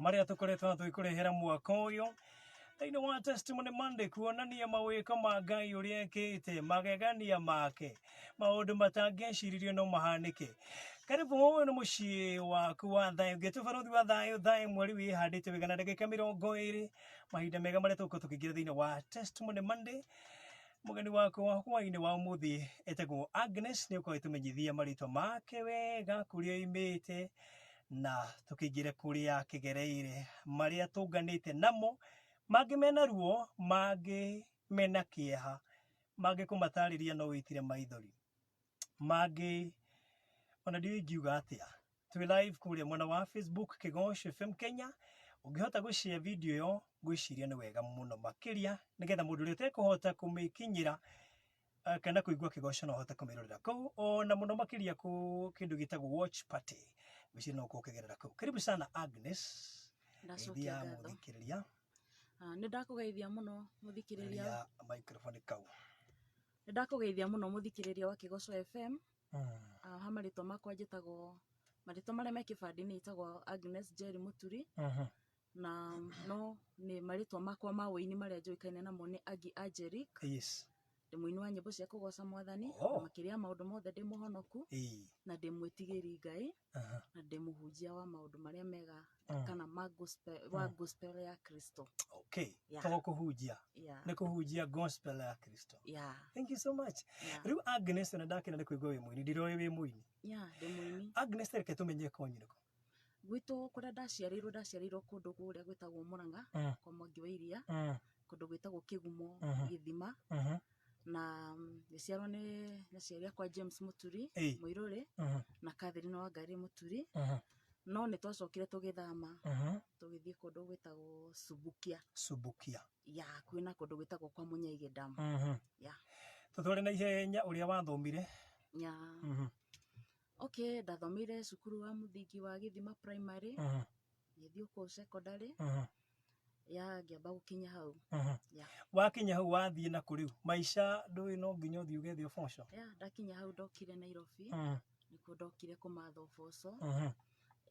Marĩa tũkoretwo na tũgĩkũrehera mwaka ũyũ thĩinĩ wa Testimony Monday, kuonania mawĩko ma Ngai ũrĩa ekĩte, magegania make, maũndũ matangĩeciririo no mahanĩke. Karibu, ũyũ nĩ mũciĩ waku wa thayũ, ngĩtwo barothi wa thayũ. Thayũ mweri wĩhandĩte wega na ndagĩka 20, mahinda mega marĩa tũgũkorwo tũkĩingĩra thĩinĩ wa Testimony Monday. Mũgeni wakwa wa hwainĩ wa ũmũthĩ etagwo Agnes, nĩ ũkorwo agĩtũmenyithia marĩtwa make wega, kũrĩa oimĩte, na tũkĩingĩre kũrĩa akĩgereire, marĩa tũnganĩte namo, mangĩ mena ruo, mangĩ mena kĩeha, mangĩ kũmatarĩria no wĩitire maithori, mangĩ ona ndiũĩ ingiuga atĩa. Twĩ live kũrĩa mwena wa Facebook, Kĩgoco FM Kenya. Ũngĩhota gũshare video ĩyo, ngwĩciria nĩ wega mũno makĩria, nĩgetha mũndũ ũrĩa ũtekũhota kũmĩkinyĩra kana kũigua kĩgoco no ahote kũmĩrorera kũu, ona mũno makĩria kũ kĩndũ gĩtagwo watch party. Ngwĩciria no ũkorwo ũkĩgerera kũu. Karibu sana Agnes. Ndacokia Geithia ngatho. mũthikĩrĩria. Ah, nĩ ndakũgeithia mũno mũthikĩrĩria. Geria microphone kau. Nĩ ndakũgeithia mũno mũthikĩrĩria wa Kĩgoco FM. Ah, ha marĩtwa makwa njĩtagwo, marĩtwa marĩa me kĩbandĩ-inĩ njĩtagwo Agnes Njeri Mũturi. Na no nĩ marĩtwa makwa ma ũini marĩa njũĩkaine namo nĩ Aggie Angelic. Ndĩ mũini wa nyĩmbo cia kũgoca mwathani. Na makĩria ya maũndũ mothe ndĩ mũhonoku. Na ndĩ mwĩtigĩri Ngai. Na ndĩ mũhunjia wa maũndũ marĩa mega kana ma gospel, wa gospel ya Kristo. Okay. Yeah. To kũhunjia. Yeah. Nĩ kũhunjia gospel ya Kristo. Yeah. Thank you so much. Yeah. Rĩu Agnes, ona ndakena nĩ kũigua wĩ mũini, ndiroĩ wĩ mũini. Yeah, ndĩ mũini. Agnes, reke tũmenye kwanyu nĩkũ? Gwitũ kũrĩa ndaciarĩirwo, ndaciarĩirwo kũndũ kũrĩa gwĩtagwo Mũrang'a, kwa Mwangi wa Iria, kũndũ gwĩtagwo Kĩgumo, Gĩthima. Na ngĩciarwo nĩ aciari akwa James Mũturi, Mũirũrĩ, na Catherine Wangari Mũturi. No nĩ twacokire tũgĩthama, tũgĩthiĩ kũndũ gwĩtagwo Subukia. Subukia. Ya, hakuhĩ na kũndũ gwĩtagwo kwa Mũnyaigĩ Dam. Ya. Tũtware na ihenya ũrĩa wathomire. Ya. Okay, ndathomeire cukuru wa mũthingi wa Gĩthima Primary, ngĩthiĩ kũu secondary, ya ngĩamba gũkinya hau. Ya. Wakinya hau wathiĩ na kũ rĩu? Maica ndũĩ no nginya ũthiĩ ũgethe ũboco? Ya, ndakinya hau ndokire Nairobi, nĩkuo ndokire kũmatha ũboco.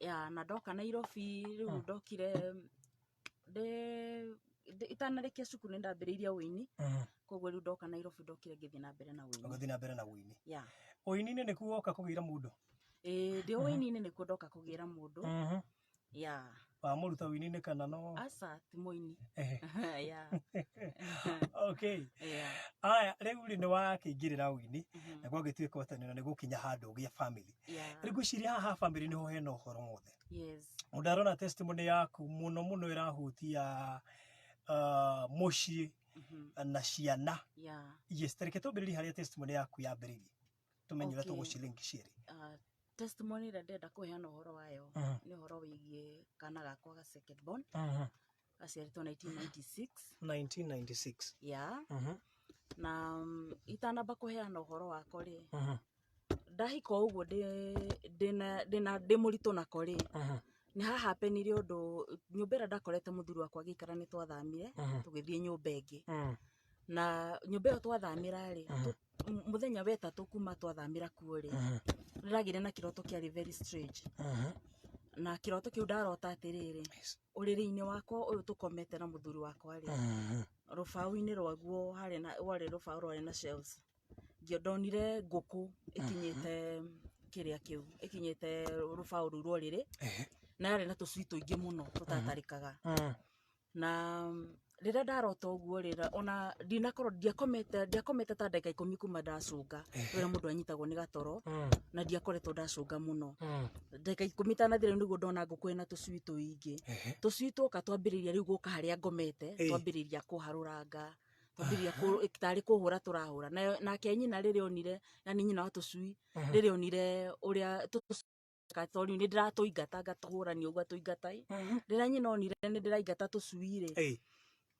Ya, na ndoka Nairobi rĩu ndokire ndĩ itanarĩkia cukuru nĩ ndambĩrĩirie ũini. Koguo rĩu ndoka Nairobi ndokire ngĩthiĩ na mbere na ũini. Ũgĩthiĩ na mbere na ũini. Ya. Ũini-inĩ nĩkuo woka kũgĩra mũndũ? Ĩĩ, ndĩ ũini-inĩ nĩkuo ndoka kũgĩra mũndũ. Ya. Wamũruta ũini-inĩ kana no? Aca, ti mũini. Ya. Okay. Ya. Aya, rĩu rĩ nĩ wakĩingĩrĩra ũini, na gwagĩtuĩka atĩ nĩ gũkinya handũ ũgĩe family. Ya. Rĩu ngwĩciria haha family nĩho hena ũhoro wothe. Yes. Ndarona testimony yaku mũno mũno ĩrahutia mũciĩ. Na ciana. Yeah. Yes, tareke twambĩrĩrie harĩa testimony yaku yambĩrĩirie, tũmenye ũrĩa tũgũcilink cierĩ. Testimony ĩrĩa ndĩrenda kũheana ũhoro wayo nĩ ũhoro wĩgiĩ kana gakwa ga second born, gaciarĩtwo 1996. 1996. Yeah. Na itanamba kũheana ũhoro wako rĩ, ndahika o ũguo ndĩna ndĩ mũritũ nako rĩ, nĩ hahapenire ũndũ. Nyũmba ĩrĩa ndakorete mũthuri wakwa agĩikara, nĩ twathamire tũgĩthiĩ nyũmba ĩngĩ, na nyũmba ĩyo twathamĩra rĩ, mũthenya wa ĩtatũ kuma twathamĩra kuo rĩ, nĩndagĩire na kĩroto kĩarĩ very strange. Na kĩroto kĩu ndarota atĩrĩrĩ, ũrĩrĩ-inĩ wakwa ũyũ tũkomete na mũthuri wakwa rĩ, rũbaũ-inĩ rwaguo harĩ na rwarĩ rũbaũ rwarĩ na shelves. Ndonire ngũkũ ĩkinyĩte kĩrĩa kĩu, ĩkinyĩte rũbaũ rũu rwa ũrĩrĩ, na yarĩ na tũcui tũingĩ mũno tũtatarĩkaga. Na rĩrĩa ndarota ũguo rĩ, ona ndinakorwo ndiakomete ta ndagĩka 10 kuma ndacũnga, ũrĩa mũndũ anyitagwo nĩ gatoro, na ndiakoretwo ndacũnga mũno. Ndagĩka 10 itanathira nĩguo ndona ngũkũ ĩna tũcui tũingĩ. Tũcui twoka twambĩrĩria rĩu gũka harĩa ngomete, twambĩrĩria kũharũranga, twambĩrĩria tarĩ kũhũra tũrahũra. Nake nyina rĩrĩa onire, yani nyina wa tũcui, rĩrĩa onire ũrĩa tondũ nĩ ndĩratũingata ngatũhũrania ũguo atũingata, rĩrĩa nyina onire nĩ ndĩraingata tũcui rĩ,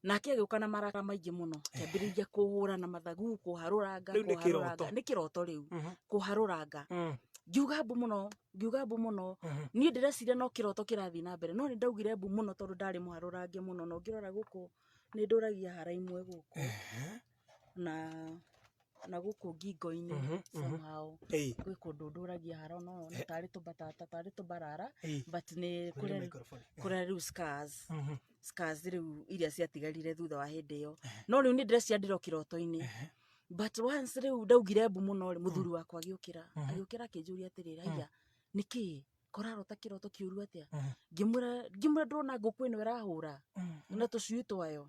nake agĩũka na marakara maingĩ mũno, akĩambĩrĩria kũhũra na mathagu, kũharũranga. Rĩu nĩ Kũharũranga. kĩroto. Nĩ kĩroto rĩu, kũharũranga. Ngiuga mbu mũno, ngiuga mbu mũno. Niĩ ndĩreciria no kĩroto kĩrathiĩ na mbere, no nĩ ndaugire mbu mũno tondũ ndarĩ mũharũrange mũno. Na ũngĩrora gũkũ nĩ ndũragia hara imwe gũkũ na gũkũ ngingo-inĩ, somehow gwĩ kũndũ ndũragia hara, no nĩ tarĩ tũmbatata, tarĩ tũmbarara, but nĩ Kũrĩ kũrĩa microphone. Kũrĩa rĩu scars rĩu iria ciatigarire thutha wa hĩndĩ ĩyo, no rĩu nĩ ndĩrecia ndĩro kĩroto-inĩ. But once rĩu ndaugire mbu mũno rĩ, mũthuri wakwa agĩũkĩra, agĩũkĩra akĩnjũria atĩrĩrĩ, "Haiya, nĩkĩ korarota kĩroto kĩũru atĩa?" Ngĩmwĩra ndĩrona ngũkũ ĩno ĩrahũra na tũcui twayo.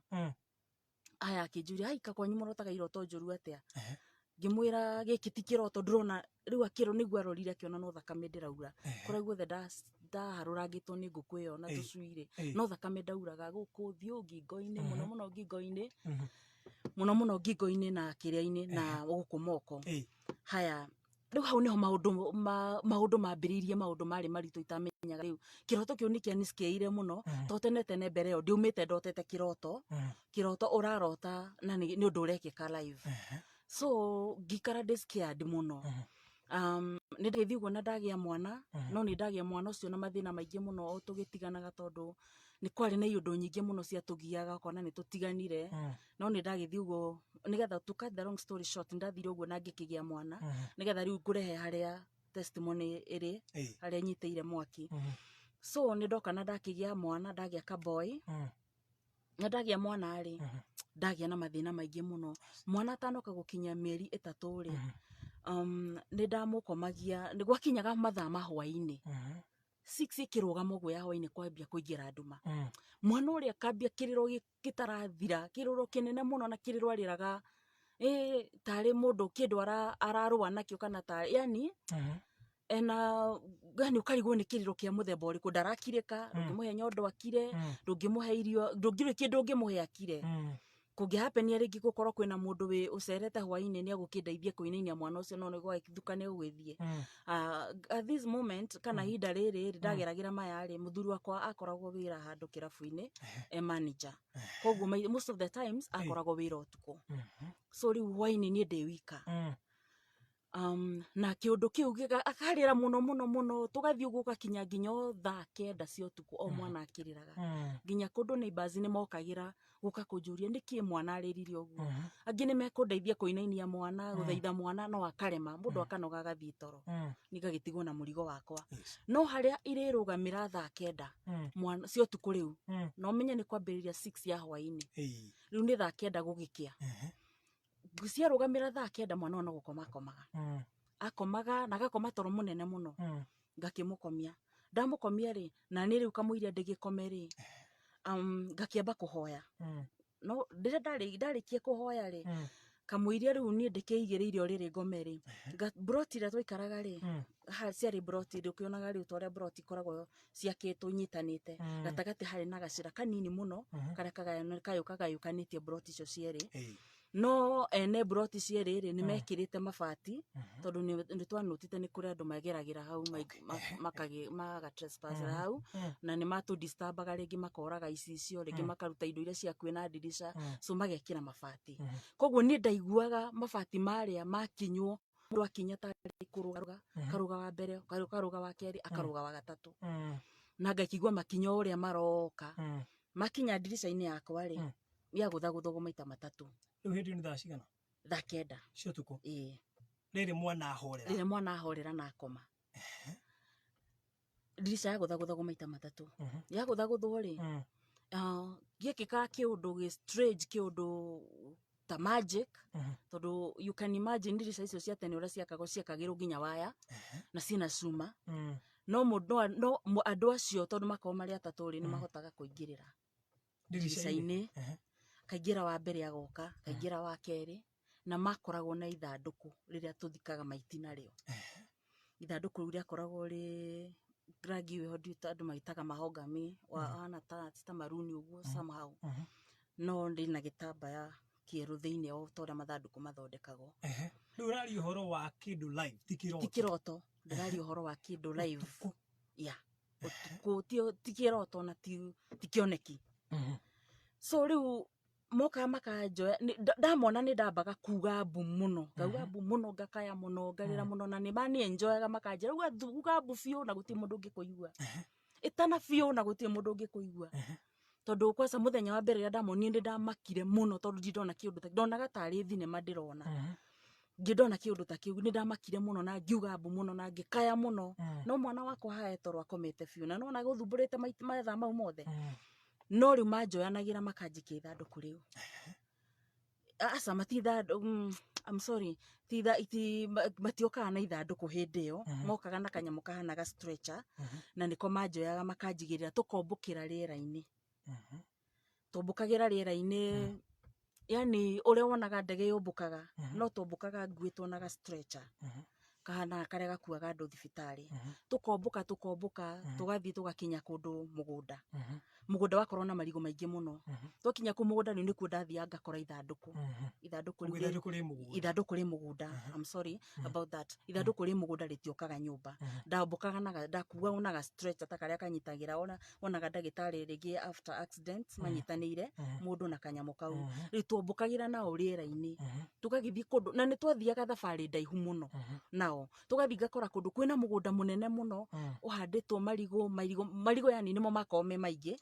Aya, akĩnjũria, "Haika kwanyu mũrotaga iroto njũru atĩa?" Ngĩmwĩra gĩkĩ ti kĩroto ndĩrona rĩu. Akĩrwo nĩguo arorire akĩona no thakame ndĩraura kũrĩa guothe ndaharũrangĩtwo nĩ ngũkũ ĩyo na tũcui rĩ, no thakame ndauraga gũkũ thiũ, ngingo-inĩ, mũno mũno ngingo-inĩ, mũno mũno ngingo-inĩ na kĩrĩa-inĩ na gũkũ moko. Haya, rĩu hau nĩho maũndũ mambĩrĩirie, maũndũ marĩ maritũ itamenyaga. Rĩu kĩroto kĩu nĩ kĩanicikĩire mũno, to tene tene mbere ĩyo ndiumĩte ndotete kĩroto, kĩroto ũrarota na nĩ ũndũ ũrekĩka live. So ngĩikara ndĩ scared mũno. Nĩ ndagĩthiĩ ũguo na ndagĩa mwana, no nĩ ndagĩa mwana ũcio na mathĩna maingĩ mũno o tũgĩtiganaga, tondũ nĩ kwarĩ na iũndũ nyingĩ mũno ciatũgiaga ũkona nĩ tũtiganire. No nĩ ndagĩthiĩ ũguo, nĩgetha to cut the long story short, nĩ ndathire ũguo na ngĩkĩgĩa mwana, nĩgetha rĩu ngũrehe harĩa testimony ĩrĩ, harĩa nyitĩire mwaki. So nĩ ndoka na ndakĩgĩa mwana, ndagĩa kaboy. Na ndagĩa mwana rĩ, ndagĩa na mathĩna maingĩ mũno. Mwana atanoka gũkinya mĩeri 3 rĩ, nĩ ndamũkomagia, nĩ gwakinyaga mathaa ma hwaĩ-inĩ, 6 ĩkĩrũgama ũguo ya hwaĩ-inĩ, kwambia kũingĩra nduma, mwana ũrĩa akambia kĩrĩro gĩtarathira, kĩrĩro kĩnene mũno, na kĩrĩro arĩraga ĩ tarĩ mũndũ kĩndũ ararũa nakĩo, kana tarĩ yani ena yani ũkarigwo nĩ kĩrĩro kĩa mũthemba ũrĩkũ. Ndarakirĩka, ndũngĩmũhe nyondo akire, ndũngĩmũhe irio, ndũngĩrĩ kĩndũ ũngĩmũhe akire. Kũngĩhapenia rĩngĩ gũkorwo kwĩna mũndũ wĩ ũcerete hwaĩ-inĩ, nĩ egũkĩndeithia kũinainia mwana ũcio, no nĩ gwagĩtuka nĩ egũgĩthiĩ. At this moment, kana ihinda rĩrĩ rĩ ndageragĩra maya rĩ, mũthuri wakwa akoragwo wĩra handũ kĩrabu-inĩ e manager, koguo most of the times akoragwo wĩra ũtukũ. So rĩu hwaĩ-inĩ niĩ ndĩ wika, na kĩũndũ kĩu akarĩra mũno mũno mũno, tũgathiĩ ũguo ũgakinya nginya o thaa 9 cia ũtukũ, o mwana akĩrĩraga, nginya kũndũ neighbors nĩ mokagĩra gũka kũnjũria nĩkĩ mwana arĩrire ũguo. Angĩ nĩ mekũndeithia kũinainia mwana, gũthaitha mwana, no akarema, mũndũ akanoga agathiĩ toro, ningagĩtigwo na mũrigo wakwa. No harĩa irĩrũgamĩra thaa 9 mwana cia ũtukũ rĩu, no menye nĩ kwambĩrĩria 6 ya hwaĩ-inĩ. Rĩu nĩ thaa 9 gũgĩkĩa, ciarũgamĩra thaa 9, mwana ũyũ no gũkoma akomaga, akomaga na agakoma toro mũnene mũno. Ngakĩmũkomia, ndamũkomia rĩ, na niĩ rĩu kamũiria ndĩgĩkome rĩ, ngakĩamba kũhoya. No rĩrĩa ndarĩkia kũhoya rĩ, Kamũiria rĩu niĩ ndĩkĩigĩrĩire ũrĩrĩ ngome rĩ, mburoti ĩrĩa twaikaraga rĩ, ciarĩ mburoti ndũkĩonaga rĩu ta ũrĩa mburoti ikoragwo ciakĩtwo inyitanĩte. Gatagatĩ harĩ na gacĩra kanini mũno karĩa kagayũkanĩtie mburoti icio cierĩ. No ene mburoti cierĩ rĩ, nĩ mekĩrĩte mabati, tondũ nĩ twanotite nĩ kũrĩ andũ mageragĩra hau maga trespass hau, na nĩ matũ disturbaga, rĩngĩ makoraga icicio, rĩngĩ makaruta indo iria ciakuĩ na ndirica, so magekĩra mabati. Koguo niĩ ndaiguaga mabati marĩa makinywo, mũndũ akinya tarĩ kũrũga, karuga wa mbere, karuga wa kerĩ, akaruga wa gatatũ, na ngakĩigua makinya o ũrĩa maroka. Makinya ndirica-inĩ yakwa rĩ, yagũthagũthagwo maita matatũ. Rĩu hĩndĩ ĩyo nĩ thaa cigana? Thaa 9. Cia ũtukũ? Ĩĩ. Rĩrĩ mwana ahorera? Rĩrĩa mwana ahorera na akoma, ndirica yagũthagũthagwo maita matatũ. Yagũthagũthwo rĩ, gĩekĩkaga kĩũndũ gĩ strange, kĩũndũ ta magic, tondũ you can imagine ndirica icio cia tene ũrĩa ciakagwo, ciakagĩrwo nginya waya na ciĩna cuma. No mũndũ no andũ acio, tondũ makoragwo marĩ atatũ rĩ, nĩ mahotaga kũingĩrĩra ndirica-inĩ. Kaingĩra wa mbere, agoka kaingĩra wa kerĩ, na makoragwo na ithandũkũ rĩrĩa tũthikaga maiti narĩo. Ithandũkũ rĩu rĩakoragwo rĩ rangi wĩho ndiũĩ andũ magĩtaga mahogany, wahana ta maruni ũguo somehow, no rĩna gĩtambaya kĩerũ thĩinĩ, o ta ũrĩa mathandũkũ mathondekagwo. Rĩu ũraria ũhoro wa kĩndũ live, ti kĩroto? Ti kĩroto, ndĩraria ũhoro wa kĩndũ live. Ũtukũ. Ya ũtukũ, ti kĩroto na ti kĩoneki. So rĩu mokaga makanjoya, ndamona nĩ ndambaga kuga mbu mũno, ngauga mbu mũno, ngakaya mũno, ngarĩra mũno, na nĩ manienjoyaga, makanjĩra uga mbu biũ na gũtirĩ mũndũ ũngĩkũigua, ĩtana biũ na gũtirĩ mũndũ ũngĩkũigua. Tondũ kwanza mũthenya wa mbere rĩrĩa ndamonire nĩ ndamakire mũno, tondũ ndindona kĩũndũ ta ndonaga tarĩ thinema ndĩrona. Ngĩndona kĩũndũ ta kĩu nĩ ndamakire mũno na ngiuga mbu mũno na ngĩkaya mũno. No mwana wakwa hae toro akomete biũ na nona gũthumbũrĩte mathaa mau mothe. No rĩu manjoyanagĩra makanjikia ithandũkũ rĩu. Aca, matithandũ, I'm sorry, matiokaga na ithandũkũ hĩndĩ ĩyo. Mokaga na kanyamũ kahana stretcher, na nĩko manjoyaga makanjigĩrĩra, tũkombũkĩra rĩera-inĩ. Tũmbũkagĩra rĩera-inĩ, yani ũrĩa wonaga ndege yũmbũkaga, no tũmbũkaga nguĩtwo na ga stretcher kahana karĩa gakuaga andũ thibitarĩ. Tũkombũka, tũkombũka, tũgathiĩ tũgakinya kũndũ mũgũnda. Mũgũnda wakorwo na marigũ maingĩ mũno. Twakinya kũu mũgũnda rĩu nĩkuo ndathiaga ngakora ithandũkũ. Ithandũkũ rĩu Ũguo ithandũkũ rĩ mũgũnda? Ithandũkũ rĩ mũgũnda. I'm sorry about that. Ithandũkũ rĩ mũgũnda, rĩtiokaga nyũmba. Ndambũkaga na ndakuagwo na ga stretcher ta karĩa kanyitagĩra ona wonaga ndagĩtarĩ rĩngĩ after accident manyitanĩire mũndũ na kanyamũ kau. Rĩu twombũkagĩra nao rĩera-inĩ, tũgagĩthiĩ kũndũ, na nĩ twathiaga thabarĩ ndaihu mũno nao. Tũgathiĩ ngakora kũndũ kwĩna mũgũnda mũnene mũno ũhandĩtwo marigũ, marigũ, marigũ, yani nĩmo makoragwo me maingĩ,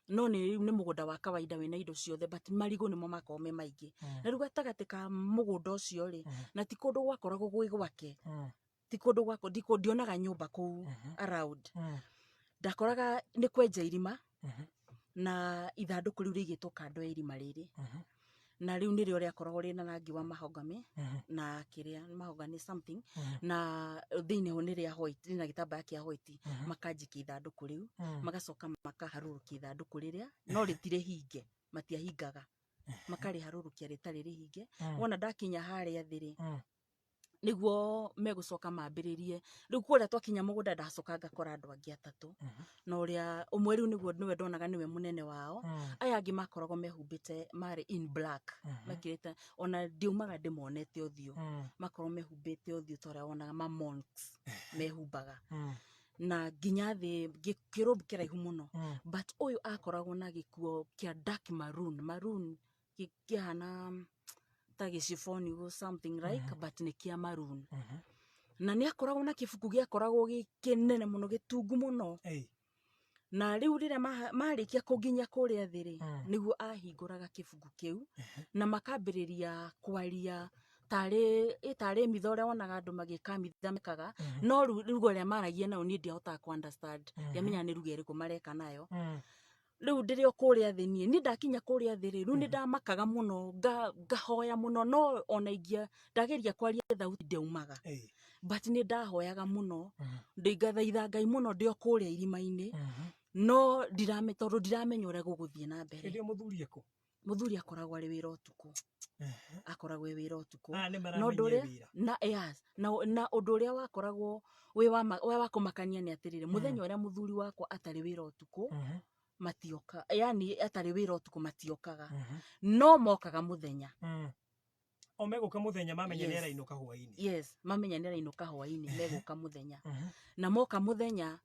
no nĩ rĩu nĩ mũgũnda wa kawaida wĩna indo ciothe, but marigũ nĩmo makoragwo me maingĩ. Na rĩu gatagatĩ ka mũgũnda ũcio rĩ, na ti kũndũ gwakoragwo gwĩ gwake, ti kũndũ gwako, ndionaga nyũmba kũu around. Ndakoraga nĩ kwenja irima na ithandũkũ rĩu rĩigĩtwo kando ya irima rĩrĩ, na rĩu nĩrĩo rĩakoragwo rĩna rangi wa mahogany na kĩrĩa mahogany something, na thĩinĩ ho nĩ rĩa white, rĩna gĩtambaya kĩa white. Makanjikia ithandũkũ rĩu, magacoka makaharũrũkia ithandũkũ rĩrĩa, no rĩtirĩ hinge, matiahingaga, makarĩharũrũkia rĩtarĩ rĩhinge. Wona ndakinya harĩa thĩ rĩ, nĩguo megũcoka mambĩrĩrie rĩu kũrĩa. Twakinya mũgũnda, ndacoka ngakora andũ angĩ atatũ, na ũrĩa ũmwe rĩu nĩguo nĩwe ndonaga nĩwe mũnene wao. Aya angĩ makoragwo mehumbĩte, marĩ in black, mekĩrĩte, ona ndiumaga ndĩmonete ũthiũ. Makorwo mehumbĩte ũthiũ ta ũrĩa wonaga ma monks mehumbaga, na nginya thĩ kĩrũmbu kĩraihu mũno. But ũyũ akoragwo na gĩkuo kĩa dark maroon, maroon kĩhana ta gĩciboni ũguo, something like, but nĩ kĩa maroon. Na nĩ akoragwo na kĩbuku gĩakoragwo gĩ kĩnene mũno, gĩtungu mũno. Na rĩu rĩrĩa marĩkia kũnginya kũrĩa thĩ rĩ, nĩguo ahingũraga kĩbuku kĩu na makambĩrĩria kwaria tarĩ mitha ũrĩa wonaga andũ magĩka mitha mekaga. No rĩu ruga ĩrĩa maragia nayo niĩ ndiahotaga ku understand, ndiamenyaga nĩ ruga ĩrĩkũ mareka nayo. Rĩu ndĩrĩ o kũrĩa thĩ niĩ ndakinya kũrĩa thĩ rĩ, rĩu nĩ ndamakaga mũno, ngahoya mũno, no ona ingĩa ndageria kwaria thauti ndiaumaga. But nĩ ndahoyaga mũno, ngathaitha Ngai mũno ndĩ o kũrĩa irima-inĩ, no ndirame tondũ ndiramenya ũrĩa gũgũthiĩ na mbere. Hĩndĩ ĩyo mũthuri ekũ? Muthuri akoragwo arĩ wĩra ũtukũ, akoragwo e wĩra ũtukũ. Aya nĩ Na ũndũ maramenyire ũrĩa wĩra. Na yes, na ũndũ ũrĩa wakoragwo wĩ wa wĩ wa kũmakania nĩ atĩrĩrĩ, mũthenya ũrĩa mũthuri wakwa atarĩ wĩra ũtukũ, matioka, yani atarĩ wĩra ũtukũ matiokaga, no mokaga mũthenya. O megũka mũthenya mamenya nĩ Yes. arainũka hwainĩ. Yes, mamenya nĩ arainũka hwainĩ, megũka mũthenya. Na moka mũthenya,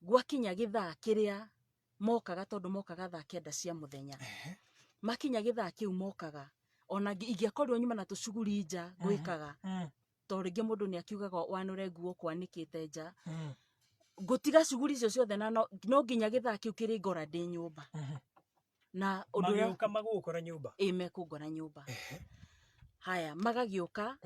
gwakinya gĩthaa kĩrĩa mokaga, tondũ mokaga thaa 9 cia mũthenya, makinya gĩthaa kĩu mokaga, ona ingĩakorirwo nyuma na tũcuguri nja gwĩkaga, tondũ rĩngĩ mũndũ nĩ akiugaga wanũre nguo kwanĩkĩte nja, ngũtiga cuguri icio ciothe na no nginya gĩthaa kĩu kĩrĩ ngora ndĩ nyũmba. Na ũndũ ũrĩa Magĩũka magũgũkora nyũmba. Ĩ, mekũngora nyũmba. Haya, magagĩũka,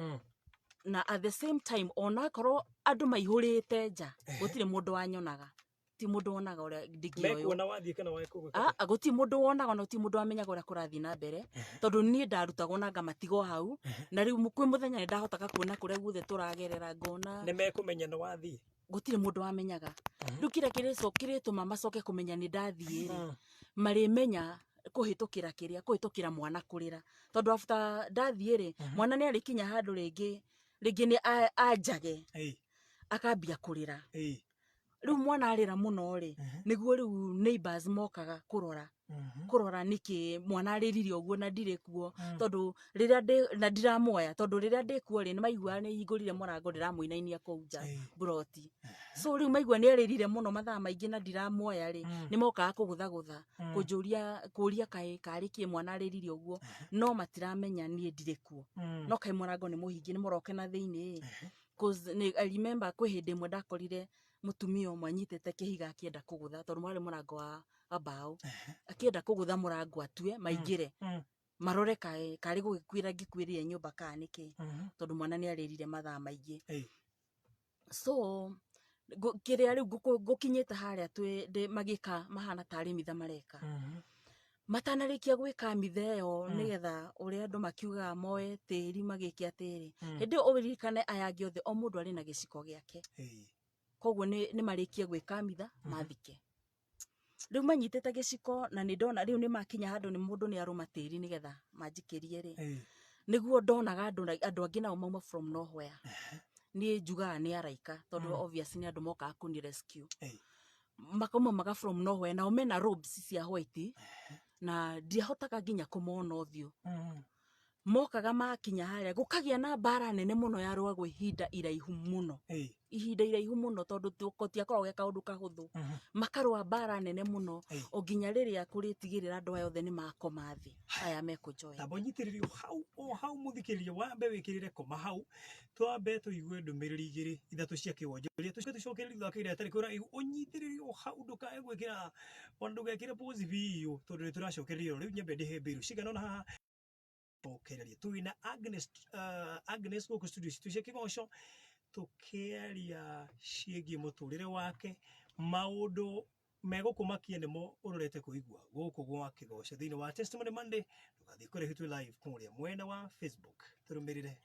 na at the same time, onakorwo andũ maihũrĩte nja, gũtirĩ mũndũ wanyonaga, ti mũndũ wonaga ũrĩa ndingĩoywo. Mekuona wathiĩ kana wekũgũka. Ah, gũtirĩ mũndũ wonaga na gũtirĩ mũndũ wamenyaga ũrĩa kũrathiĩ na mbere, tondũ niĩ ndarutagwo na ngamatigwo hau. Na rĩu kwĩ mũthenya nĩ ndahotaga kuona kũrĩa guothe tũragerera, ngona. Nĩ mekũmenya nĩ wathiĩ. Gũtirĩ mũndũ wamenyaga. Rĩu kĩrĩa kĩrĩtũma macoke kũmenya nĩ ndathiĩ rĩ, marĩmenya kũhĩtũkĩra kĩrĩa, kũhĩtũkĩra mwana kũrĩra, tondũ after ndathiĩ rĩ, mwana nĩ arĩkinya handũ rĩngĩ rĩngĩ nĩ anjage, akambia kũrĩra. Rĩu mwana arĩra mũno rĩ, nĩguo rĩu neighbors mokaga kũrora, kũrora nĩkĩ mwana arĩrire ũguo na ndirĩ kuo, tondũ rĩrĩa ndĩ na ndiramuoya, tondũ rĩrĩa ndĩ kuo rĩ, nĩ maiguaga nĩ hingũrire mũrango, ndĩramũinainia kũu nja mburoti. So rĩu maigua nĩ arĩrire mũno mathaa maingĩ na ndiramuoya rĩ, nĩ mokaga kũgũthagũtha, kũnjũria, kũria kaĩ karĩ kĩ mwana arĩrire ũguo, no matiramenya niĩ ndirĩ kuo. No kaĩ mũrango nĩ mũhingie, nĩ mũroke na thĩinĩ. 'Cause nĩ I remember kwĩ hĩndĩ ĩmwe ndakorire mũtumia ũmwe anyitĩte kĩhiga akĩenda kũgũtha, tondũ warĩ mũrango wa mbaũ, akĩenda kũgũtha mũrango atue maingĩre, marore kaĩ karĩ gũgĩkuĩra ngĩkuĩrĩire nyũmba kana nĩkĩ, tondũ mwana nĩ arĩrire mathaa maingĩ. So kĩrĩa rĩu ngũkinyĩte harĩa twĩ magĩka mahana tarĩ mitha mareka, matanarĩkia gwĩka mitha ĩyo, nĩgetha ũrĩa andũ makiugaga moe tĩri magĩke atĩrĩ, hĩndĩ ĩyo ũririkane aya angĩ othe o mũndũ arĩ na gĩciko gĩake. Koguo nĩ marĩkie gwĩka mitha mathike, rĩu manyitĩte gĩciko, na nĩ ndona rĩu nĩ makinya handũ nĩ mũndũ nĩ arũma tĩri nĩgetha manjikĩrie rĩ, nĩguo ndonaga andũ angĩ nao mauma from nowhere. Niĩ njugaga nĩ araika, tondũ obviously nĩ andũ mokaga kũni rescue. Makauma maga from nowhere, nao mena robes cia white na ndiahotaga nginya kũmona ũthiũ. Mokaga makinya harĩa, gũkagĩa na mbara nene mũno yarũagwo ihinda iraihu mũno, ihinda iraihu mũno, tondũ gũtiakoragwo ge kaũndũ kahũthũ. Makarũa mbara nene mũno o nginya rĩrĩa kũrĩtigĩrĩra andũ aya othe nĩ makoma thĩ, aya mekũjoin. Tamba ũnyitĩrĩrio hau o hau, mũthikĩrĩria, wambe wĩkĩrĩre koma hau, twambe tũigue ndũmĩrĩri igĩrĩ ithatũ cia kĩwonjoria, tũcoke tũcokererie thutha wa kahinda gatarĩ kũraihu. Ũnyitĩrĩrio hau, ndũkae gwĩkĩra ona ndũgekĩre pause biũ, tondũ nĩ tũracokereria rĩu. Nyambe ndĩhe mbirũ cigana ona haha cokereria. Twĩna Agnes, Agnes gũkũ studio citũ cia Kĩgoco, tũkĩaria ciĩgiĩ mũtũrĩre wake. Maũndũ megũkũmakia nĩmo ũrorete kũigua gũkũ gwa Kĩgoco thĩinĩ wa Testimony Monday. Ndũgathiĩ kũraihu, twĩ live kũrĩa mwena wa Facebook, tũrũmĩrĩre.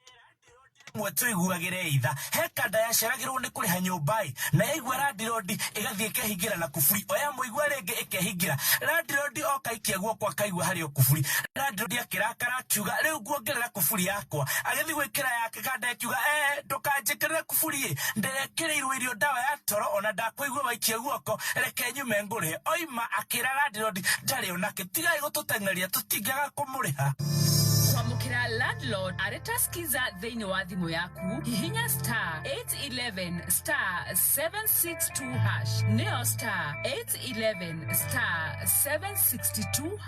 Mwe tũiguagĩre itha he kanda yaceragĩrwo nĩ kũrĩha nyũmba ĩ, na yaigua landlord ĩgathiĩ ĩkehingĩra na kuburi, o yamũigua rĩngĩ ĩkehingĩra. Landlord oka aikia guoko akaigua harĩ o kuburi. Landlord akĩrakara, akiuga, "Rĩu nguongerera kuburi yakwa." Agĩthiĩ gwĩkĩra yake, kanda ĩkiuga, "Eh, ndũkanjĩkĩrĩre kuburi ĩ, ndĩrekĩrĩirwo irio ndawa ya toro, ona ndakũigua waikia guoko, reke nyume ngũrĩhe." Oima akĩra landlord ndarĩ onake. Tigai gũtũteng'eria, tũtingĩaga kũmũrĩha. Kwamũkĩra landlord arĩ ta Skiza thĩinĩ wa thimũ yaku, hihinya *811*762#, nĩyo *811*762#.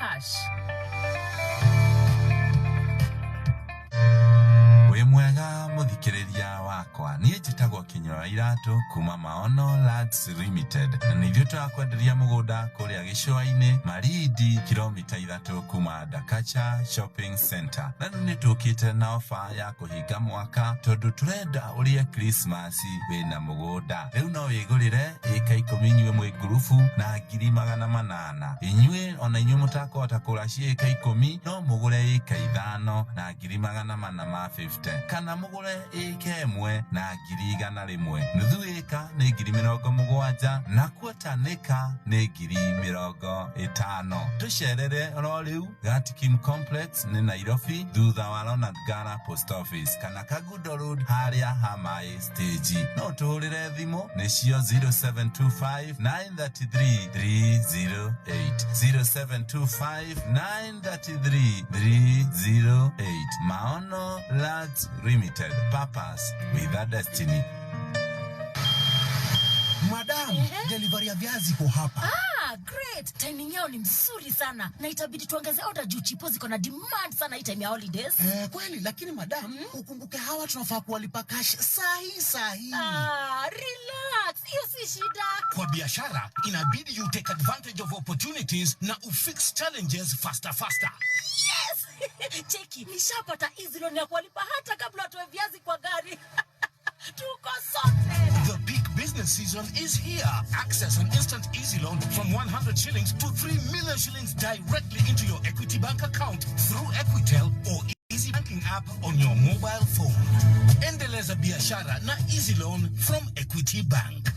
Wĩ mwega mũthikĩrĩria wakwa, niĩ njĩtagwo Kĩnyua Iratũ kuma Maono Lands Limited, na nĩ ithuĩ tũrakwenderia mũgũnda kũrĩa gĩcũa-inĩ Malindi, kilomita 3 kuma Dakacha Shopping Center. Na rĩu nĩ tũkĩte na ofa ya kũhinga mwaka, tondũ tũrenda ũrĩe Christmas wĩna mũgũnda. Rĩu no wĩgũrĩre ĩka 10 inyuĩ mwĩ ngurubu na ngiri 800. Inyuĩ ona inyuĩ mũtakũhota kũgũra ciĩ ĩka 10, no mũgũre ĩka 5 na ngiri 450, kana mũgũre ĩka 1 na ya 100,000, nuthu ĩka nĩ 70,000 na quarter nĩka nĩ 50,000. Tũcerere oro rĩu Gatikim Complex nĩ Nairobi thutha wa Ronald Ngala Post Office kana Kangundo Road harĩa ha maĩ stage. No ũtũhũrĩre thimũ nĩcio 0725 933 308, 0725 933 308. Maono Lands Limited, purpose with a destiny. Madam, delivery ya viazi iko hapa. Ah, great. Timing yao ni mzuri sana na itabidi tuongeze order juu chipo ziko na demand sana hii time ya holidays. Eh, kweli lakini madam, ukumbuke hawa tunafaa kuwalipa cash sahi sahi. Ah, relax. Hiyo si shida. Kwa biashara inabidi you take advantage of opportunities na ufix challenges faster faster. Yes. Cheki, nishapata easy loan ya kuwalipa hata kabla watoe viazi kwa gari. Tuko sorted. The peak business season is here. Access an instant easy loan from 100 shillings to 3 million shillings directly into your Equity Bank account through Equitel or Easy Banking app on your mobile phone. Endeleza biashara na easy loan from Equity Bank.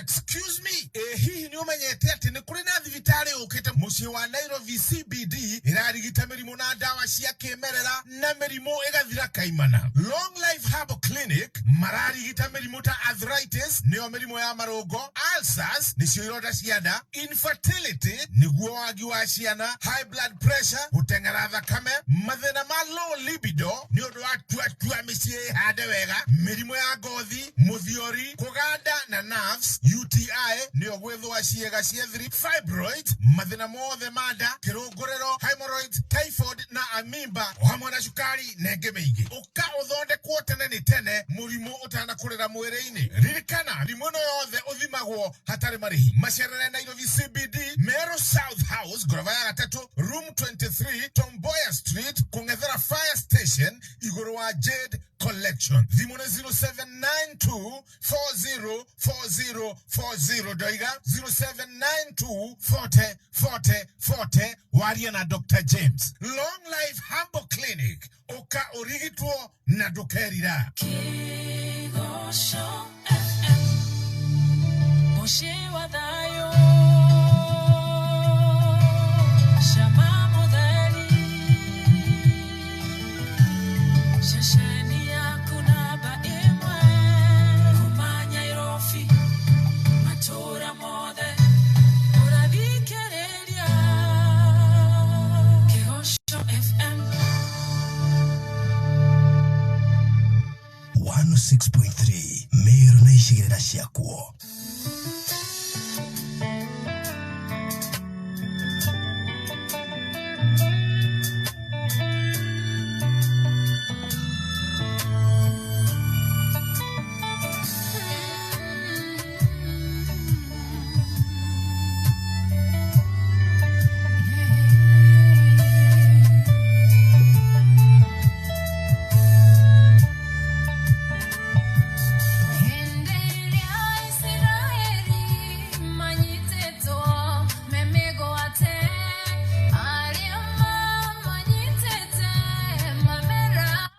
Excuse me, ĩ hihi nĩ ũmenyete atĩ nĩ kũrĩ na thibitarĩ ũkĩte mũciĩ wa Nairobi CBD ĩrarigita mĩrimũ na ndawa cia kĩmerera na mĩrimũ ĩgathira kaimana. Long Life Herbal Clinic mararigita mĩrimũ ta arthritis nĩyo mĩrimũ ya marũngo, ulcers nĩcio ironda cia nda, infertility nĩguo wagi wa ciana, high blood pressure, gũteng'era thakame, mathĩna ma low libido nĩ ũndũ wa tua mĩciĩ ĩhande wega, mĩrimũ ya ngothi, mũthiori, kũganda na nerves, UTI nĩyo gwĩthũa ciĩga cia thiri, fibroid, mathĩna mothe ma nda, kĩrũngũrĩro, hemorrhoids, typhoid na amimba, o hamwe na cukari na ĩngĩ mĩingĩ. Ũka ũthondekwo tene nĩ tene mũrimũ ũtanakũrĩra mwĩrĩ-inĩ. Ririkana mĩrimũ ĩno yothe ũthimagwo hatarĩ marĩhi. Macerere Nairobi CBD, Meru South House, ngoroba ya gatatũ, room 23, Tomboya Street, kũng'ethera fire station, igũrũ wa Jade Collection. Thimũ nĩ 0792 404040, ndoiga 0792 40 40 40, waria na Dr. James. Long Life Humble Clinic, ũka ũrigitwo na ndũkerira. Kĩgoco FM, mũciĩ wa thayũ, cama mũtheri, ceceni yaku namba ĩmwe, kuma Nyairobi, matũũra mothe, ũrathikĩrĩria Kĩgoco FM. 106.3 Meru na icigĩrĩra ciakuo. Hĩndĩ ĩrĩa Isiraeli manyitĩtwo me mĩgwate, arĩa mamanyitĩte mamera.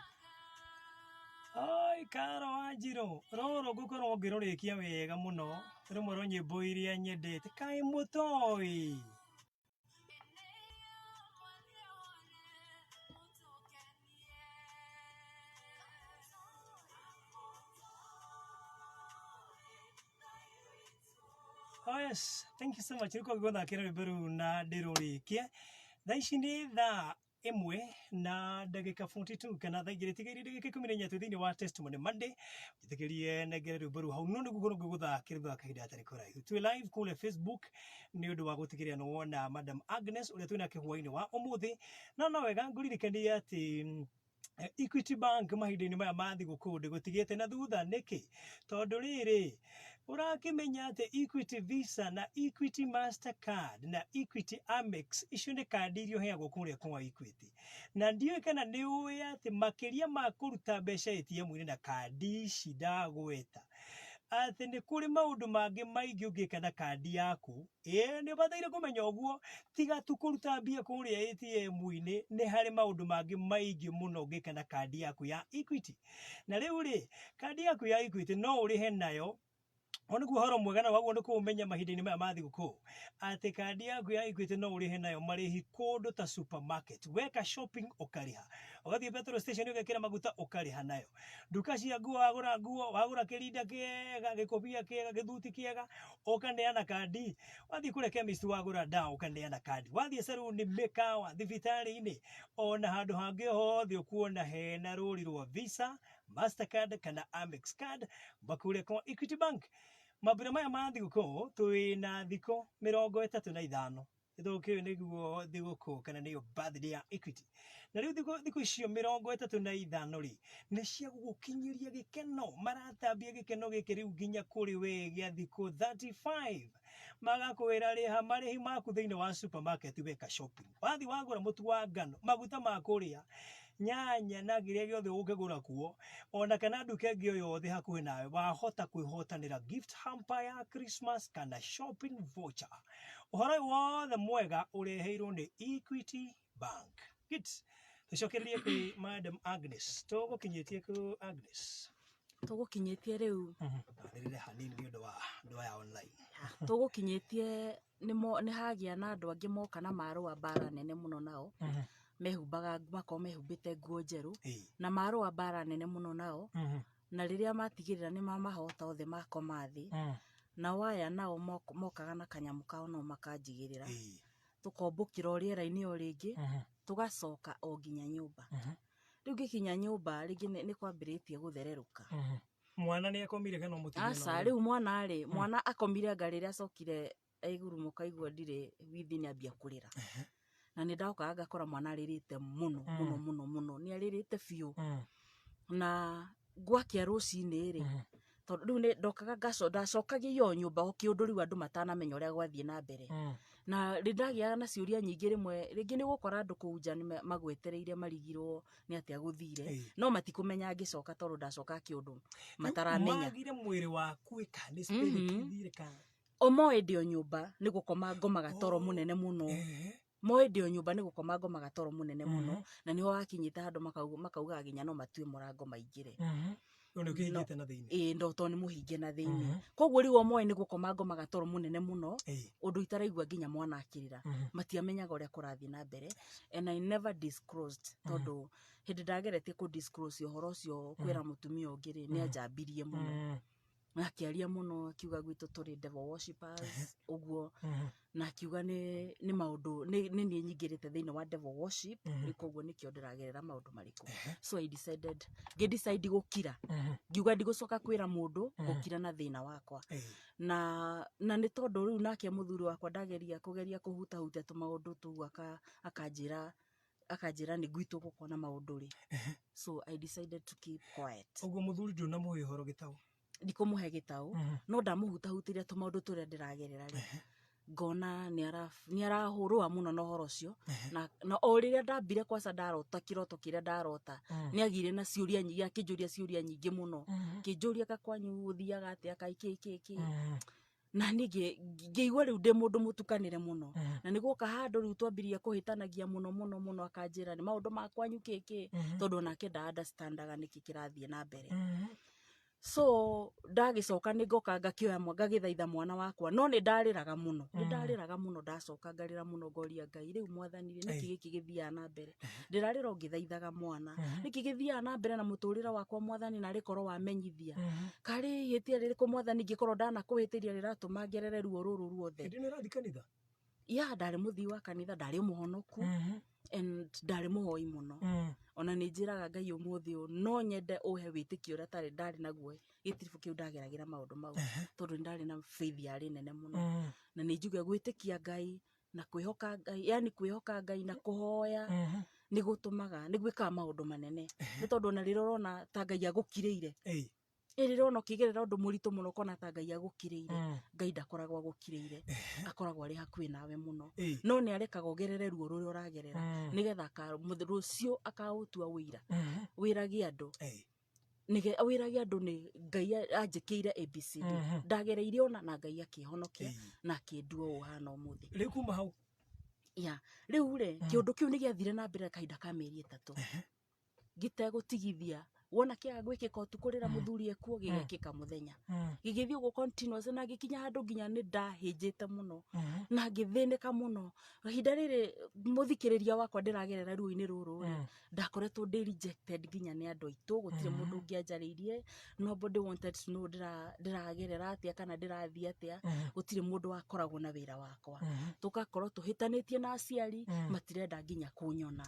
Ai, Karo Wanjirũ, rũrũ ngũkorwo ngĩrũrĩkia wega mũno, rũmwe rwa nyĩmbo iria nyendete. Kaĩ mũtoĩ? Oh yes, thank you so much. Rĩu ngũthakĩra rwĩmbo rũu na ndĩrũrĩkie. Thaa ici nĩ thaa ĩmwe na ndagĩka 42 kana thaa igĩrĩ tigairie ndagĩka 14 twĩ thĩinĩ wa Testimony Monday. Njĩtĩkĩrie nengere rwĩmbo rũu hau no nĩguo ngorwo ngĩgũthakĩra thutha wa kahinda gatarĩ kũraihu. Twĩ live kũrĩa Facebook nĩ ũndũ wa gũtigĩrĩra nĩ wona Madam Agnes ũrĩa twĩ nake hwainĩ wa ũmũthĩ. No no wega ngũririkanie atĩ Equity Bank mahinda-inĩ maya ma thigũkũ ndĩgũtigĩte na thutha. Nĩkĩ? Tondũ rĩrĩ, ũrakĩmenya atĩ Equity Visa na Equity Mastercard na Equity Amex icio nĩ kandi iria ũheagwo kũrĩa kwa Equity. Na ndiũĩ kana nĩ ũĩ atĩ makĩria ma kũruta mbeca ATM-inĩ na kandi ici ndagweta, Atĩ nĩ kũrĩ maũndũ mangĩ maingĩ ũngĩka na kandi yaku. Ĩĩ nĩ ũbataire kũmenya ũguo, tiga tu kũruta mbia kũrĩa ATM-inĩ, nĩ harĩ maũndũ mangĩ maingĩ mũno ũngĩka na kandi yaku ya Equity. Na rĩu rĩ, kandi yaku ya Equity no ũrĩhe nayo o nĩguo ũhoro mwega na waguo nĩ kũũmenya mahinda-inĩ maya ma thigũkũ atĩ kandi yaku ya Equity no ũrĩhe nayo marĩhi kũndũ ta supermarket weka shopping ũkarĩha ũgathiĩ petrol station ũgekĩra maguta ũkarĩha nayo nduka cia nguo wagũra nguo wagũra kĩrinda kĩega gĩkobia kĩega gĩthuti kĩega ũkaneana kandi wathiĩ kũrĩa chemist wagũra ndawa ũkaneana kandi wathiĩ saruni mĩkawa thibitarĩ-inĩ ona handũ hangĩ hothe ũkuona hena rũri rwa Visa Mastercard kana Amex card makũrĩa kwa Equity Bank mambura maya ma thigũkũ twĩna thikũ 35 gĩthũkũ nĩguo thigũkũ kana nĩyo birthday ya Equity na rĩu thikũ icio 35 rĩ nĩ cia gũgũkinyĩria gĩkeno maratambia gĩkeno gĩkĩ rĩu nginya kũrĩ we gĩa thikũ 35 magakwĩra rĩha marĩhi maku thĩinĩ wa supermarket weka shopping wathi wagũra mũtu wa ngano maguta ma kũrĩa nyanya na kĩrĩa gĩothe ũngĩgũra kuo ona kana nduka ĩngĩ o yothe hakuhĩ nawe wahota kwĩhotanĩra gift hamper ya Christmas kana shopping voucher ũhoro ũyũ wothe mwega ũreheirwo nĩ Equity Bank. Good. Tũcokererie kwĩ Madam Agnes. Tũgũkinyĩtie kũ Agnes? Tũgũkinyĩtie rĩu. Twarĩrĩre hanini nĩ ũndũ wa andũ aya online. Tũgũkinyĩtie nĩ hagĩa na andũ angĩ moka na marũa mbara nene mũno nao. Mehumbaga makorwo mehumbĩte nguo njerũ na marũa mbara nene mũno nao. Na rĩrĩa matigĩrĩra nĩ mamahota othe makoma thĩ. Nao aya nao mokaga na kanyamũ kao no makanjigĩrĩra. Tũkombũkĩra o rĩera-inĩ o rĩngĩ, tũgacoka o nginya nyũmba. Rĩu ngĩkinya nyũmba rĩngĩ nĩ kwambĩrĩtie gũthererũka. Mwana nĩ akomire kana mũtumia? Aca, rĩu mwana rĩ, mwana akomire anga rĩrĩa acokire aigurumũka aigua ndirĩ withi nĩ ambia kũrĩra. Na nĩ ndokaga ngakora mwana arĩrĩte mũno, mũno, mũno, mũno. Nĩ arĩrĩte biũ. Na gwakĩa rũcinĩ rĩ, tondũ rĩu nĩ ndokaga ndacokagia o nyũmba o kĩũndũ rĩu andũ matanamenya ũrĩa gwathiĩ na mbere. Na nĩ ndagĩaga na ciũria nyingĩ rĩmwe, rĩngĩ nĩ ũgũkora andũ kũu nja nĩ magwetereire marigirwo nĩ atĩa gũthire, no matikũmenya ngĩcoka tondũ ndacoka kĩũndũ mataramenya. Magire mwĩrĩ waku ĩka nĩ spirit ithire kana? O moĩ ndĩ o nyũmba nĩ gũkoma ngomaga toro mũnene mũno. Moĩ ndĩ o nyũmba nĩ gũkoma ngomaga toro mũnene mũno, na nĩho hakinyĩte handũ makaugaga nginya no matue mũrango maingĩre. Rĩu nĩ ũkĩhingĩte na thĩinĩ? Ĩĩ, ndo tondũ nĩ mũhinge na thĩinĩ. Koguo rĩu o moĩ nĩ gũkoma ngomaga toro mũnene mũno, ũndũ itaraigua nginya mwana akĩrĩra. Matiamenyaga ũrĩa kũrathiĩ na mbere. And I never disclosed, tondũ hĩndĩ ndageretie kũ disclose ũhoro ũcio kwĩra mũtumia ũngĩ rĩ, nĩ anjambirie mũno. Na akĩaria mũno, akiuga gwitũ tũrĩ devil worshippers, ũguo. Na akiuga nĩ maũndũ, nĩ niĩ nyingĩrĩte thĩinĩ wa devil worship, rĩu koguo nĩkĩo ndĩragerera maũndũ marĩkũ. So I decided, ngĩ decide gũkira. Ngiuga ndigũcoka kwĩra mũndũ, gũkira na thĩna wakwa. Na nĩ tondũ rĩu nake mũthuri wakwa ndageria kũgeria kũhutahutia tũmaũndũ tũu akanjĩra nĩ gwitũ gũkorwo na maũndũ rĩ. So I decided to keep quiet. Ũguo mũthuri ndũnamũhe ũhoro gĩtaũ? Ndikũmũhe gĩtaũ, no ndamũhutahutirie tũmaũndũ tũrĩa ndĩragerera rĩ. Ngona nĩ arahũrũa mũno na ũhoro ũcio. Na o rĩrĩa ndambire kwaca ndarota kĩroto kĩrĩa ndarota, nĩ agĩire na ciũria nyingĩ, akĩnjũria ciũria nyingĩ mũno. Akĩnjũria ka kwanyu gũthiaga atĩa, kaĩ kĩ, kĩ, kĩ. Na niĩ ngĩigua rĩu ndĩ mũndũ mũtukanĩre mũno. Na nĩ guoka handũ rĩu twambirie kũhĩtanagia mũno, mũno, mũno, akanjĩra nĩ maũndũ ma kwanyu kĩ, kĩ. Tondũ onake nda understandaga nĩkĩ kĩrathiĩ na mbere. So ndagĩcoka nĩ ngoka ngakĩoya ngagĩthaitha mwana wakwa, no nĩ ndarĩraga mũno, nĩ ndarĩraga mũno, ndacoka ngarĩra mũno, ngoria Ngai rĩu mwathani rĩ, nĩkĩ gĩkĩ gĩthiaga na mbere? Ndĩrarĩra o ngĩthaithaga mwana, nĩkĩ gĩthiaga na mbere na mũtũrĩre wakwa mwathani, narĩ korwo wamenyithia? Karĩ ihĩtia rĩrĩkũ mwathani ingĩkorwo ndanakũhĩtĩria rĩratũma ngerere ruo rũrũ ruothe? Hĩndĩ ĩno ũrathiĩ kanitha? Ya, ndarĩ mũthii wa kanitha, ndarĩ mũhonoku, and ndarĩ mũhoi mũno. Ona nĩ njĩraga Ngai ũmũthĩ ũyũ, no nyende ũhe wĩtĩkio ũrĩa ndarĩ naguo gĩtiribũ kĩu ndageragĩra maũndũ mau, tondũ nĩ ndarĩ na faith yarĩ nene mũno. Na nĩ njuge gwĩtĩkia Ngai na kwĩhoka Ngai, yani kwĩhoka Ngai na kũhoya nĩ gũtũmaga, nĩ gwĩkaga maũndũ manene. Nĩ tondũ ona rĩrĩa ũrona ta Ngai agũkirĩire, rĩrĩa ũrona ũkĩgerera ũndũ mũritũ mũno ũkona ta Ngai agũkirĩire, Ngai ndakoragwo agũkirĩire, akoragwo arĩ hakuhĩ nawe mũno. No nĩ arekaga ũgerere ruo rũrĩa ũragerera, nĩgetha rũciũ akaũtua ũira. Wĩrage andũ. Nĩge wĩrage andũ nĩ Ngai anjĩkĩire ABCD. Ndagereire ona na Ngai akĩhonokia na akĩndua ũũ hana ũmũthĩ. Rĩu kuma hau? Ya, rĩu rĩ, kĩũndũ kĩu nĩ gĩathire na mbere kahinda ka mĩeri 3 gĩtegũtigithia. Wona kĩaga gwĩkĩka ũtukũ rĩrĩa mũthuri ekuo, gĩgekĩka mũthenya, gĩgĩthiĩ ũguo continuous na gĩkinya handũ nginya nĩ ndahĩnjĩte mũno na ngĩthĩnĩka mũno. Ihinda rĩrĩ, mũthikĩrĩria wakwa, ndĩragerera ruo-inĩ rũrũ rĩ, ndakoretwo ndĩ rejected nginya nĩ andũ aitũ. Gũtirĩ mũndũ ũngĩanjarĩirie. Nobody wanted to know ndĩragerera atĩa kana ndĩrathiĩ atĩa. Gũtirĩ mũndũ wakoragwo na wĩra wakwa. Tũgakorwo tũhĩtanĩtie na aciari, matirenda nginya kũnyona.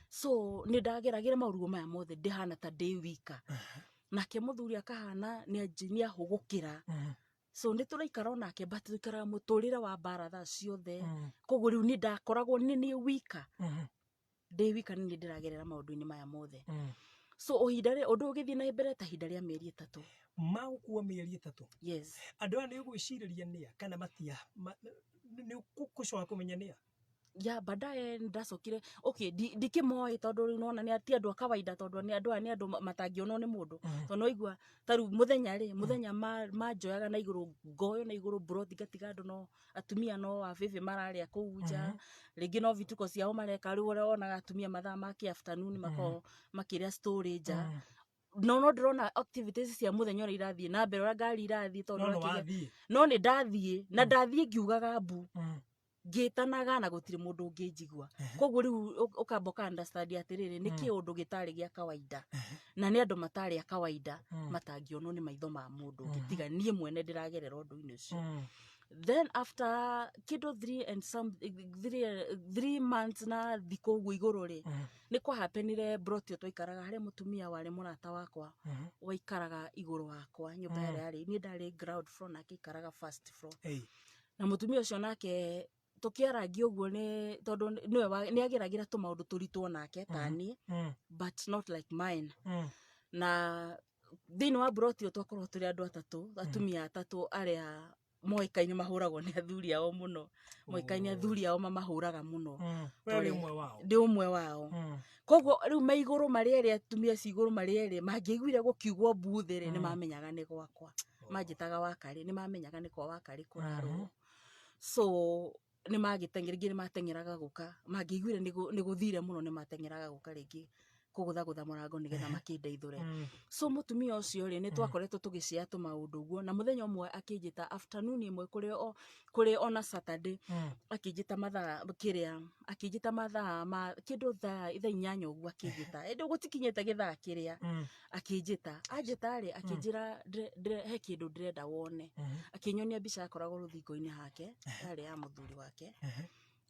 So nĩ ndageragĩra maũruo maya mothe ndĩhana ta ndĩ wika, nake mũthuri akahana nĩ ahũgũkĩra. So nĩ tũraikara onake, but tũikaraga mũtũrĩre wa mbara thaa ciothe. Koguo rĩu nĩ ndakoragwo nĩ niĩ wika, ndĩ wika, nĩ niĩ ndĩragerera maũndũ-inĩ maya mothe. So ihinda rĩ ũndũ ũgĩthiĩ na mbere ta ihinda rĩa mĩeri 3. Magũkua mĩeri 3? Yes. Andũ aya nĩ ũgwĩcirĩria nĩa kana matia nĩ ũgũcoka kũmenya nĩa? Ya, baadaye ndacokire, okay, ndikĩmoĩ tondũ rĩu nona nĩ ti andũ a kawaida, tondũ nĩ andũ aya nĩ andũ matangĩonwo nĩ mũndũ, tondũ noigua ta rĩu mũthenya rĩ, mũthenya manjoyaga na igũrũ, ngoyo na igũrũ mburoti, ngatiga andũ no atumia no abĩbĩ mararĩa kũu nja, rĩngĩ no vituko ciao mareka. Rĩu ũrĩa wonaga atumia mathaa ma kĩ afternoon makoragwo makĩrĩa story nja, no ndĩrona activities cia mũthenya ũrĩa irathiĩ na mbere, ũrĩa ngari irathiĩ, tondũ No nĩ wathiĩ? No nĩ ndathiĩ, na ndathiĩ ngiugaga mbu, ngĩtanaga, na gũtirĩ mũndũ ũngĩnjigua. Koguo rĩu ũkamba ũka understand atĩrĩrĩ, nĩ kĩũndũ gĩtarĩ gĩa kawaida, na nĩ andũ matarĩ a kawaida, matangĩonwo nĩ maitho ma mũndũ ũngĩ tiga niĩ mwene ndĩragerera ũndũ-inĩ ũcio. Then after kĩndũ three and some 3 months na thikũ ũguo igũrũ rĩ, nĩ kwahapenire broti ĩyo twaikaraga, harĩa mũtumia warĩ mũrata wakwa waikaraga igũrũ wakwa, nyũmba ĩrĩa yarĩ, niĩ ndarĩ ground floor nake aikaraga first floor. Na mũtumia ũcio nake tũkĩarangia ũguo, nĩ tondũ nĩwe nĩ ageragĩra tũmaũndũ tũritũ nake ta niĩ, but not like mine. Na thĩinĩ wa mburoti ĩyo twakorwo tũrĩ andũ atatũ, atumia atatũ arĩa moĩkaine mahũragwo nĩ athuri ao mũno, moĩkaine athuri ao mamahũraga mũno. We ũrĩ ũmwe wao? Ndĩ ũmwe wao. Koguo rĩu me igũrũ marĩ erĩ, atumia acio igũrũ marĩ erĩ, mangĩaiguire gũkiugwo mbuthĩ rĩ, nĩ mamenyaga nĩ gwakwa. Manjĩtaga wakarĩ, nĩ mamenyaga nĩ kwa wakarĩ kũrarwo. So nĩ magĩteng'era, rĩngĩ nĩ mateng'eraga gũka mangĩaiguire nĩ gũthire mũno, nĩ mateng'eraga gũka rĩngĩ kũgũthagũtha mũrango nĩgetha makĩndeithũre. So mũtumia ũcio rĩ, nĩ twakoretwo tũgĩcĩa tũmaũndũ ũguo, na mũthenya ũmwe akĩnjĩta afternoon ĩmwe kũrĩ o kũrĩ ona Saturday, akĩnjĩta mathaa kĩrĩa, akĩnjĩta mathaa ma kĩndũ thaa 8 ũguo akĩnjĩta, ĩndĩ gũtikinyĩte gĩthaa kĩrĩa. Akĩnjĩta, anjĩta rĩ, akĩnjĩra, "He kĩndũ ndĩrenda wone." Akĩnyonia mbica yakoragwo rũthingo-inĩ hake, yarĩ ya mũthuri wake.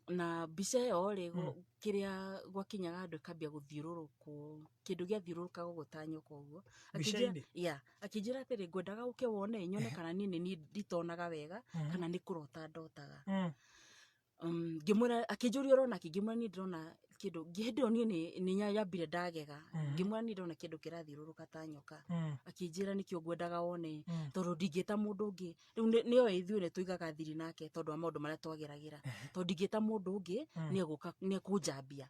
Na mbica ĩyo rĩ, kĩrĩa gwakinyaga andũ ĩkambia gũthiũrũrũkwo, kĩndũ gĩathiũrũrũkaga ũguo ta nyoka ũguo. Mbica-inĩ? Yeah, akĩnjĩra atĩrĩ, "Ngwendaga ũke wone, nyone kana niĩ nĩ niĩ nditonaga wega kana nĩ kũrota ndotaga." Ngĩmwĩra, akĩnjũria, "Ũrona kĩ?" Ngĩmwĩra, "Niĩ ndĩrona kĩndũ." Hĩndĩ ĩyo niĩ nĩ nyambire ndagega. Ngĩmwĩra, "Niĩ ndĩrona kĩndũ kĩrathiũrũrũka ta nyoka." Akĩnjĩra, "Nĩkĩo ngwendaga wone, tondũ ndingĩta mũndũ ũngĩ." Rĩu nĩoĩ ithuĩ nĩ tũigaga thiri nake tondũ wa maũndũ marĩa twageragĩra, tondũ ndingĩta mũndũ ũngĩ, nĩ egũka nĩ ekũnjambia.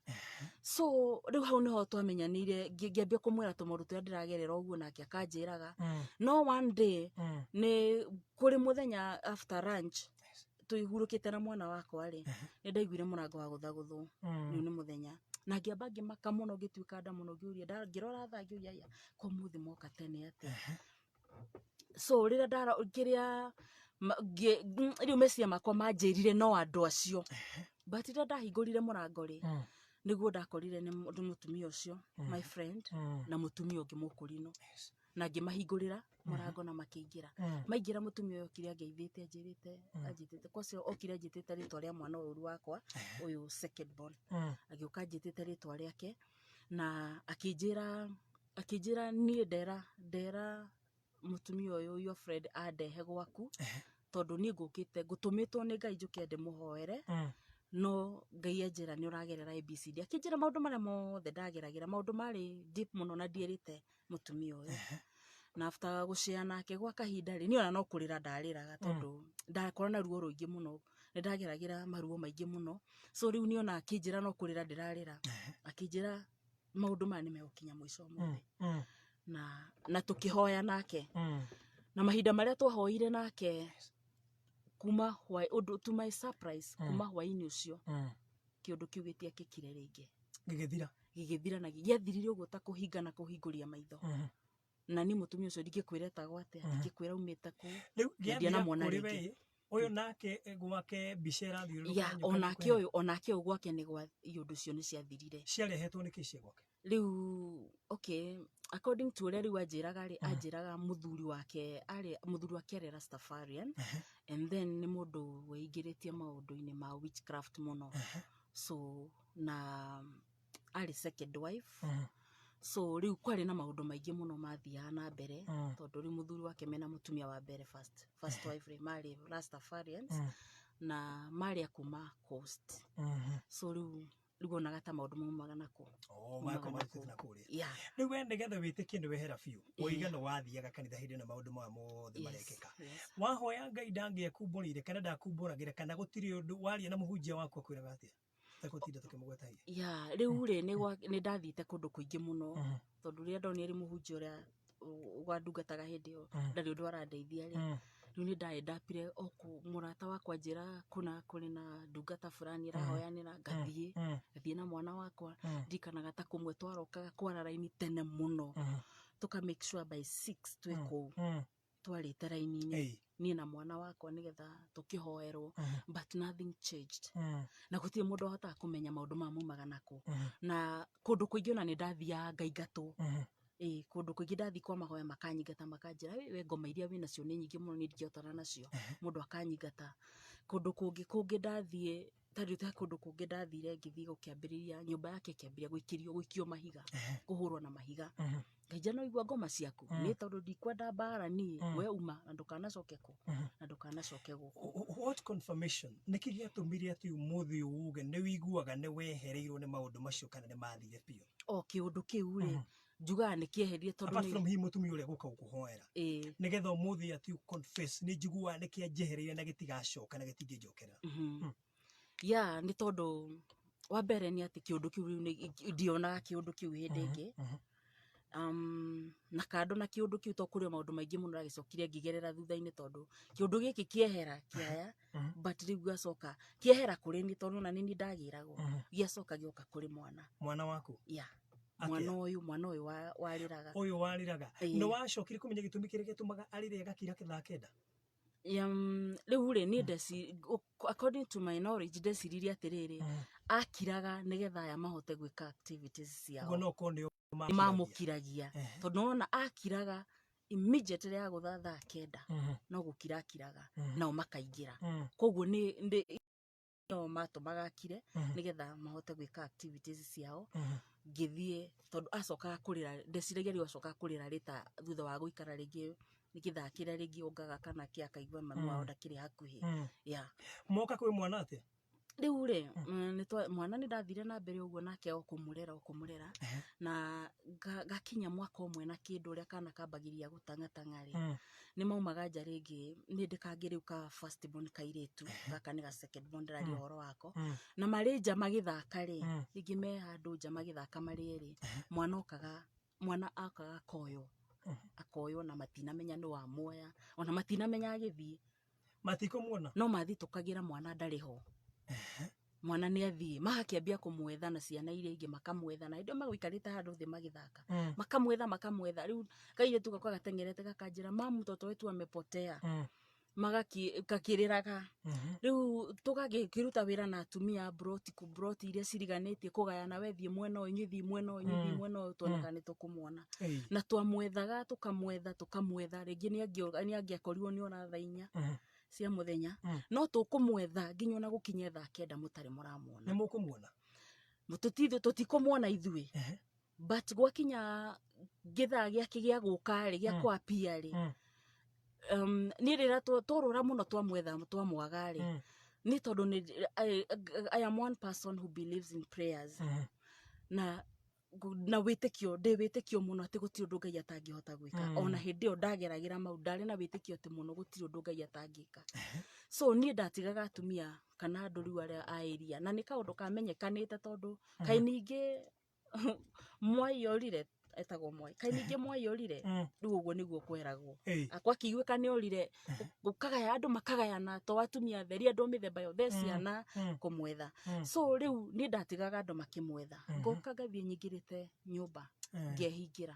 So rĩu hau nĩho twamenyanĩire. Ngĩambia kũmwĩra tũmaũndũ tũrĩa ndĩragerera ũguo, nake akanjĩraga. No one day, nĩ kũrĩ mũthenya after lunch tũihurũkĩte na mwana wakwa rĩ, nĩ ndaiguire mũrango wa gũthagũthwo. Rĩu nĩ mũthenya, na ngĩamba ngĩmaka mũno, ngĩtuĩka nda mũno, ngĩũria, ngĩrora thaa, ngĩũria, "Aya, ko mũthĩ moka tene atĩa?" So rĩrĩa ndara kĩrĩa rĩu meciria makwa manjĩrire no andũ acio, but rĩrĩa ndahingũrire mũrango rĩ, nĩguo ndakorire nĩ mũtumia ũcio my friend na mũtumia ũngĩ mũkũrinũ, na ngĩmahingũrĩra mũrango na makĩingĩra. Maingĩra, mũtumia ũyũ okire angeithĩte, anjĩrĩte, anjĩtĩte kwacio, okire anjĩtĩte rĩtwa rĩa mwana ũyũ wakwa ũyũ second born. Agĩũka anjĩtĩte rĩtwa rĩake na akĩnjĩra, "Niĩ ndera mũtumia ũyũ your friend andehe gwaku, tondũ niĩ ngũkĩte ngũtũmĩtwo nĩ Ngai njũke ndĩmũhoere, no Ngai anjĩra nĩ ũragerera ABCD." Akĩnjĩra maũndũ marĩa mothe ndageragĩra, maũndũ marĩ deep mũno na ndierĩte mũtumia ũyũ. Na after gũcea nake gwa kahinda rĩ, niĩ ona no kũrĩra ndarĩraga, tondũ ndakora na ruo rũingĩ mũno, nĩ ndageragĩra maruo maingĩ mũno. So rĩu niĩ ona akĩnjĩra no kũrĩra ndĩrarĩra. Akĩnjĩra maũndũ maya nĩ megũkinya mũico ũmũthĩ. na tũkĩhoya nake. Na mahinda marĩa twahoire nake kuma hwaĩ ũndũ, to my surprise, kuma hwaĩ-inĩ ũcio kĩũndũ kĩu gĩtiekĩkire rĩngĩ. Gĩgĩthira. Gĩgĩthira, na gĩathirire ũguo ta kũhinga na kũhingũria maitho. Na niĩ mũtumia ũcio ndingĩkwĩra etagwo atĩa, ndingĩkwĩra aumĩte kũ. Rĩu Ndiana gĩathira muona kũrĩ rĩngĩ. we ũyũ nake gwake mbica ĩrathiũrũrũka Ya nyoka onake nĩ ũyũ, onake ũyũ gwake nĩ gwa iũndũ icio nĩ ciathirire. Ciarehetwo nĩ kĩ cia gwake? Rĩu okay, according to ũrĩa rĩu anjĩraga rĩ, anjĩraga mũthuri wake arĩ, mũthuri wake arĩ Rastafarian, and then nĩ mũndũ weingĩrĩtie maũndũ-inĩ ma witchcraft mũno, so na arĩ second wife. So rĩu kwarĩ na maũndũ maingĩ mũno mathiaga na mbere, tondũ rĩu mũthuri wake mena mũtumia wa mbere, first wife rĩ, marĩ Rastafarians na marĩ a kuma coast. So rĩu onaga ta maũndũ maumaga nakũ. Oh, Maumaga mako nakũ. marutĩte na kũrĩa. Yeah. Rĩu we nĩgetha wĩtĩkie nĩ wehera biũ, ũiga nĩ wathiaga kanitha hĩndĩ ĩno maũndũ maya mothe marekĩka. Wahoya Ngai ndangĩekumbũrĩire kana ndakumbũragĩra, kana gũtirĩ ũndũ waria na mũhunjia waku akwĩraga atĩa? Tegũtinda tũkĩmũgweta hihi. Ya, rĩu rĩ, nĩ ndathiĩte kũndũ kũingĩ mũno, tondũ rĩrĩa ndonire mũhunjia ũrĩa wandungataga hĩndĩ ĩyo ndarĩ ũndũ arandeithia rĩ, rĩu nĩ ndaendapire o kũ mũrata wakwa njĩra kũna kũrĩ na ndungata fulani ĩrahoyanĩra, ngathiĩ na mwana wakwa. Ndirikanaga ta kũmwe twarokaga kwara raini tene mũno, tũka make sure by 6 twĩ kũu twarĩte raini-inĩ, niĩ na mwana wakwa, nĩgetha tũkĩhoerwo, but nothing changed. Na gũtirĩ mũndũ wahotaga kũmenya maũndũ maya maumaga nakũ. Na kũndũ kũingĩ ona nĩ ndathiaga ngaingatwo. Ĩĩ, kũndũ kũingĩ ndathiĩ kwa mahoya makanyingata, makanjĩra, "We ngoma iria wĩ nacio nĩ nyingĩ mũno, niĩ ndingĩhotana nacio." Mũndũ akanyingata. Kũndũ kũngĩ ndathiĩ, ta rĩu ta kũndũ kũngĩ ndathire, ngĩthiĩ gũkĩambĩrĩria nyũmba yake ĩkĩambĩrĩria gũikio mahiga, kũhũrwo na mahiga. Ngaija no igua ngoma ciaku nĩ tondũ ndikwenda mbara niĩ, we uma na ndũkanacoke kũ na ndũkanacoke gũkũ. What confirmation, nĩkĩ gĩatũmire atĩ ũmũthĩ uge nĩ wiguaga nĩ wehereirwo nĩ maũndũ macio kana nĩ mathire biũ? O kĩũndũ kĩu rĩ, njugaga nĩ kĩeherire tondũ Apart from hihi mũtumia ũrĩa gũka gũkũhoera, nĩgetha ũmũthĩ atĩ ũ confess, nĩ njiguaga nĩ kĩanjehereire na gĩtigacoka na gĩtingĩnjokerera. Ya, nĩ tondũ wa mbere nĩ atĩ kĩũndũ kĩu rĩu ndionaga kĩũndũ kĩu hĩndĩ ĩngĩ. Na kando na kĩũndũ kĩu, to kũrĩ o maũndũ maingĩ mũno ndagĩcokire ngĩgerera thutha-inĩ, tondũ kĩũndũ gĩkĩ kĩehera kĩaya, but rĩu gĩacoka kĩehera kũrĩ niĩ, tondũ ona nĩ niĩ ndagĩragwo, gĩacoka gĩoka kũrĩ mwana. Mwana waku? Ya. Atĩa? Mwana ũyũ warĩraga. Ũyũ warĩraga? Ĩĩ. Nĩ wacokire kũmenya gĩtũmi kĩrĩa gĩatũmaga arĩre agakira thaa 9? Rĩu rĩ, niĩ according to my knowledge, ndeciririe atĩrĩrĩ, akiraga nĩgetha aya mahote gwĩka activities ciao. Ũguo no korwo nĩo Mamũkiragia, tondũ nĩwona akiraga immediately ya gũtha thaa 9, no gũkira akiraga, nao makaingĩra. Koguo nĩ no matũmaga akire nĩgetha mahote gwĩka activities ciao. Ngĩthiĩ, tondũ acokaga kũrĩra, ndeciragia rĩu acokaga kũrĩra rĩta thutha wa gũikara rĩngĩ nĩ gĩthaa kĩrĩa rĩngĩ ongaga kana kĩ, akaigua mami wao ndakĩrĩ hakuhĩ, ya. Moka kwĩ mwana atĩa? Rĩu rĩ, mwana nĩ ndathire na mbere ũguo nake o kũmũrera na gakinya mwaka ũmwe na kĩndũ, ũrĩa kana kambagĩria gũtang'atang'a rĩ, nĩ maumaga nja rĩngĩ. Nĩ ndĩ kangĩ rĩu ka first born kairĩtu, gaka nĩ ga second born ndĩraria ũhoro wako. Na marĩ nja magĩthaka rĩ, rĩngĩ me handũ nja magĩthaka marĩ erĩ, mwana okaga akoywo, akoywo, na matinamenya nĩ wamuoya, ona matinamenya agĩthiĩ. Matikũmuona? No mathitũkagĩra mwana ndarĩ ho, mwana nĩ athiĩ. Magakĩambia kũmwetha na ciana iria ingĩ makamwetha, na hĩndĩ ĩyo magũikarĩte handũ thĩ magĩthaka, makamwetha, makamwetha. Rĩu kairĩtu gakwa gateng'erete gakanjĩra, "Mamu, mtoto wetu amepotea." Magakĩrĩraga. Rĩu tũgagĩkĩruta wĩra na atumia a mburoti, mburoti iria ciriganĩtie, kũgayana, we thiĩ mwena ũyũ, inyuĩ thiĩ mwena ũyũ, inyuĩ thiĩ mwena ũyũ, tuone kana nĩ tũkũmuona. Na twamwethaga, tũkamwetha, tũkamwetha. Rĩngĩ nĩ angĩakorirwo nĩ ona thaa 4 cia mũthenya, no tũkũmwetha nginya ona gũkinye thaa 9 mũtarĩ mũramuona. Nĩ mũkũmuona? Tũtikũmuona ithuĩ, but gwakinya gĩthaa gĩake gĩa gũka rĩ, gĩa kwapia rĩ, niĩ rĩrĩa twarora mũno, twamwetha, twamwaga rĩ, nĩ tondũ I am one person who believes in prayers na wĩtĩkio. Ndĩ wĩtĩkio mũno atĩ gũtirĩ ũndũ Ngai atangĩhota gwĩka. Ona hĩndĩ ĩyo ndageragĩra mau, ndarĩ na wĩtĩkio atĩ mũno gũtirĩ ũndũ Ngai atangĩka. So niĩ ndatigaga atumia kana andũ rĩu arĩa a area, na nĩ kaũndũ kamenyekanĩte, tondũ kaĩ ningĩ mwaiyorire. Etagwo Mwai. Kaĩ ningĩ Mwai orire? Rĩu ũguo nĩguo kweragwo. Ĩĩ. Akwa akĩiguĩka nĩ orire, gũkagaya andũ makagayana to atumia atheri, andũ a mĩthemba yothe, ciana kũmwetha. So rĩu niĩ ndatigaga andũ makĩmwetha. Ngoka ngathiĩ nyingĩrĩte nyũmba, ngehingĩra.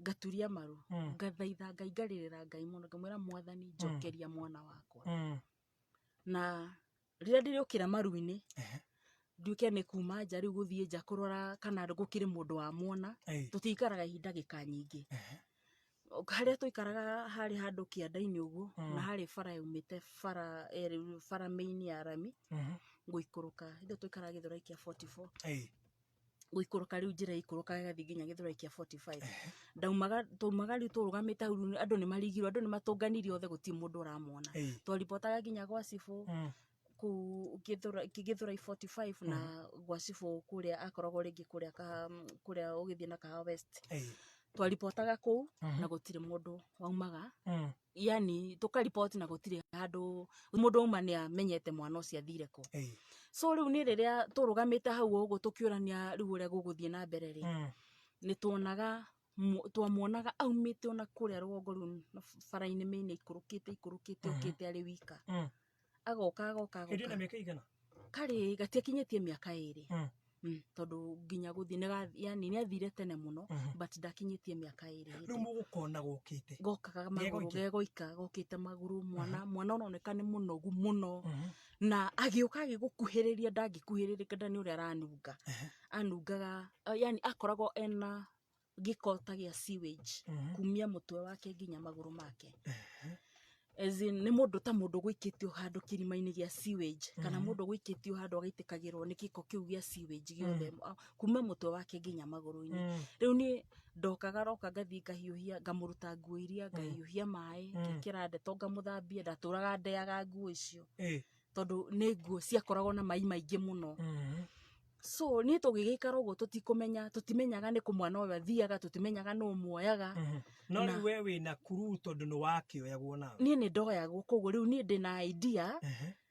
Ngaturia maru, ngathaitha Ngai, ngarĩrĩra Ngai mũno, ngamwĩra Mwathani njokeria mwana wakwa. Na rĩrĩa ndĩrĩũkĩra maru-inĩ, nduĩke nĩ kuma nja rĩu gũthiĩ nja kũrora kana gũkĩrĩ mũndũ wamuona, tũtiikaraga ihinda ndagĩka nyingĩ. Harĩa tũikaraga harĩ handũ kĩanda-inĩ ũguo, na harĩ bara yaumĩte bara ĩrĩ bara main ya rami, gũikũrũka, ithuĩ tũikaraga Gĩthũrai kĩa 44. Gũikũrũka rĩu njĩra ĩikũrũkaga ĩgathiĩ nginya Gĩthũrai kĩa 45. Ndaumaga, twaumaga rĩu tũrũgamĩte hau rĩu andũ nĩ marigirwo, andũ nĩ matũnganirie othe gũtirĩ mũndũ ũramwona. Twaribotaga nginya gwa cibũ, kũu Gĩthũrai 45 na gwa cibũ kũrĩa akoragwo rĩngĩ kũrĩa kũrĩa ũgĩthiĩ na Kahawa West. Twaribotaga kũu na gũtirĩ mũndũ waumaga. Yani tũkariboti na gũtirĩ handũ mũndũ auma nĩ amenyete mwana ũcio athire kũ. So rĩu nĩ rĩrĩa tũrũgamĩte hau ũguo tũkĩũrania rĩu ũrĩa gũgũthiĩ na mbere rĩ, nĩ tuonaga twamuonaga aumĩte ona kũrĩa rũgongo rũu bara-inĩ main aikũrũkĩte aikũrũkĩte okĩte arĩ wika. Agoka agoka Hĩndĩ ĩyo agoka. na mĩaka igana? Karĩ gatiakinyĩtie mĩaka 2. Tondũ nginya gũthiĩ nĩ yani nĩ athire tene mũno, but ndakinyĩtie mĩaka 2 hĩndĩ Rĩu ĩyo. mũgũkona gũkĩte? Gokaga magũrũ, Gegoika? gegoika, gokĩte magũrũ, mwana, mwana ũroneka nĩ mũnogu mũno. Na agĩũka agĩgũkuhĩrĩria, ndangĩkuhĩrĩrĩka nda nĩ ũrĩa aranunga. Anungaga, yani akoragwo ena gĩko ta gĩa sewage, kumia mũtwe wake nginya magũrũ make. As in, nĩ mũndũ ta mũndũ gũikĩtio handũ kĩrima-inĩ gĩa sewage, kana mũndũ gũikĩtio handũ agaitikagĩrwo nĩ gĩko kĩu gĩa sewage gĩothe, kuma mũtwe wake nginya magũrũ-inĩ. Rĩu niĩ ndokaga roka ngathiĩ ngahiũhia, ngamũruta nguo iria, ngahiũhia maĩ, ngekĩra ndeto ngamũthambia, ndatũraga ndeaga nguo icio. Tondũ nĩ nguo ciakoragwo na mai maingĩ mũno. So niĩ tũgĩgĩikara ũguo tũtikũmenya, tũtimenyaga nĩ kũ mwana ũyũ athiaga, tũtimenyaga nũ ũmuoyaga. No Na rĩu we wĩna kuruu tondũ nĩ wakĩoyagwo nawe. Niĩ nĩ ndoyagwo, koguo rĩu niĩ ndĩna idea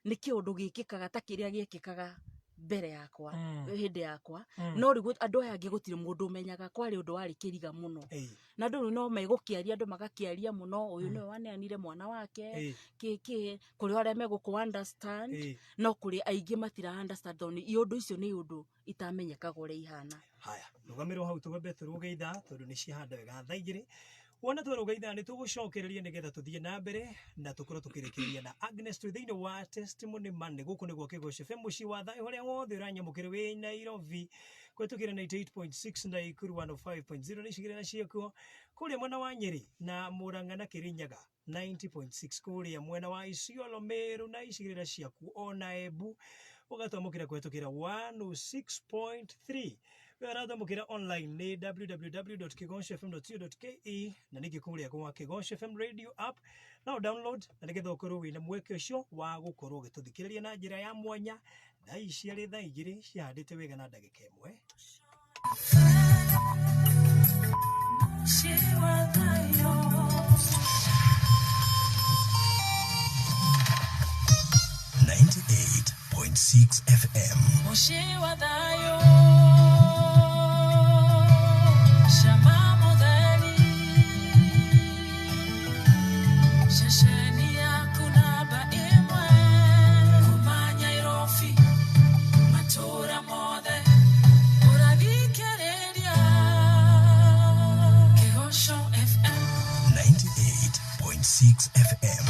nĩ kĩũndũ gĩkĩkaga ta kĩrĩa gĩekĩkaga mbere yakwa, hĩndĩ yakwa. No rĩu andũ aya angĩ gũtirĩ mũndũ ũmenyaga, kwarĩ ũndũ warĩ kĩriga mũno. Na andũ rĩu no megũkĩaria, andũ magakĩaria mũno, ũyũ nĩwe waneanire mwana wake, kĩ kĩ, kũrĩ arĩa megũkũ understand, no kũrĩ aingĩ matira understand tondũ nĩ ũndũ icio nĩ ũndũ itamenyekaga ũrĩa ihana. Haya, rũgamĩrwo hau tũgambe tũrũge ithaa tondũ nĩ ciahanda wega thaa igĩrĩ. Wona twarũga ithaa nĩ tũgũcokereria nĩgetha tũthiĩ na mbere na tũkorwo tũkĩrĩkĩrĩria na Agnes twĩ thĩinĩ wa Testimony Monday. Gũkũ nĩ gwa Kĩgoco FM, mũciĩ wa thayũ harĩa wothe ũranyamũkĩra wĩ Nairobi kũhetũkĩra 98.6 Nakuru 105.0 na icigĩrĩra ciakuo, kũrĩa mwena wa Nyeri na Murang'a na Kirinyaga 90.6, kũrĩa mwena wa Isiolo, Meru na icigĩrĩra ciakuo ona Embu ũgatwamũkĩra kũhetũkĩra 106.3. We ũratwamũkĩra online nĩ www.kigocofm.co.ke na ningĩ kũrĩa gwa Kĩgoco FM radio app no download na nĩgetha ũkorwo wĩna mweke ũcio wa gũkorwo ũgĩtũthikĩrĩria na njĩra ya mwanya. Thaa ici arĩ thaa igĩrĩ ciahandĩte wega na ndagĩka ĩmwe. 98.6 FM. Mũciĩ wa thayũ, cama mũtheri, ceceni yaku namba ĩmwe, kuma Nairobi, matũũra mothe, ũrathikĩrĩria Kĩgoco FM. 98.6 FM.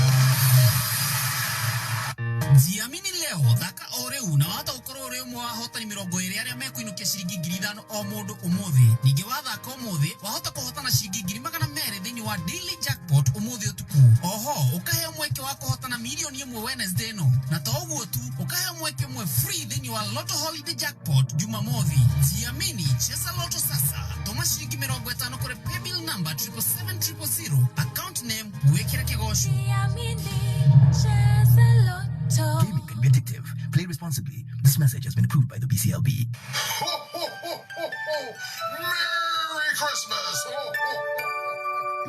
Jiamini leo, thaka o rĩu na wahota gũkorwo ũrĩ ũmwe wa ahotani 20 arĩa mekũinũkia ciringi 5,000 o mũndũ ũmũthĩ. Ningĩ wathaka ũmũthĩ wahota kũhotana ciringi 200,000 thĩinĩ wa daily jackpot ũmũthĩ ũtukũ. Oho ũkaheo mweke wa kũhotana 1 million Wednesday ĩno, na to ũguo tu, ũkaheo mweke ũmwe free thĩinĩ wa Lotto Holiday Jackpot Jumamothi. Jiamini, cheza Lotto sasa. Tũma ciringi 50 kũrĩ paybill number 777 000, account name wĩkĩre Kĩgoco. Gaming can be addictive. Play responsibly. This message has been approved by the BCLB. Ho, ho, ho, ho, ho. Merry Christmas! Ho, ho, ho, ho.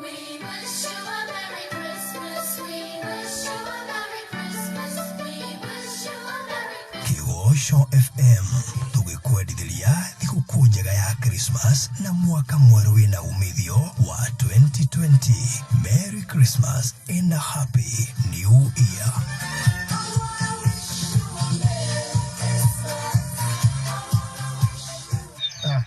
We wish you a Merry Christmas. We wish you a Merry Christmas. We wish you a Merry Kĩgoco FM tũgĩkwendithĩria thigũkũ njega ya ya Christmas na mwaka mwerũ wĩna umithio wa 2020. Merry Christmas and a Happy New Year. Ah,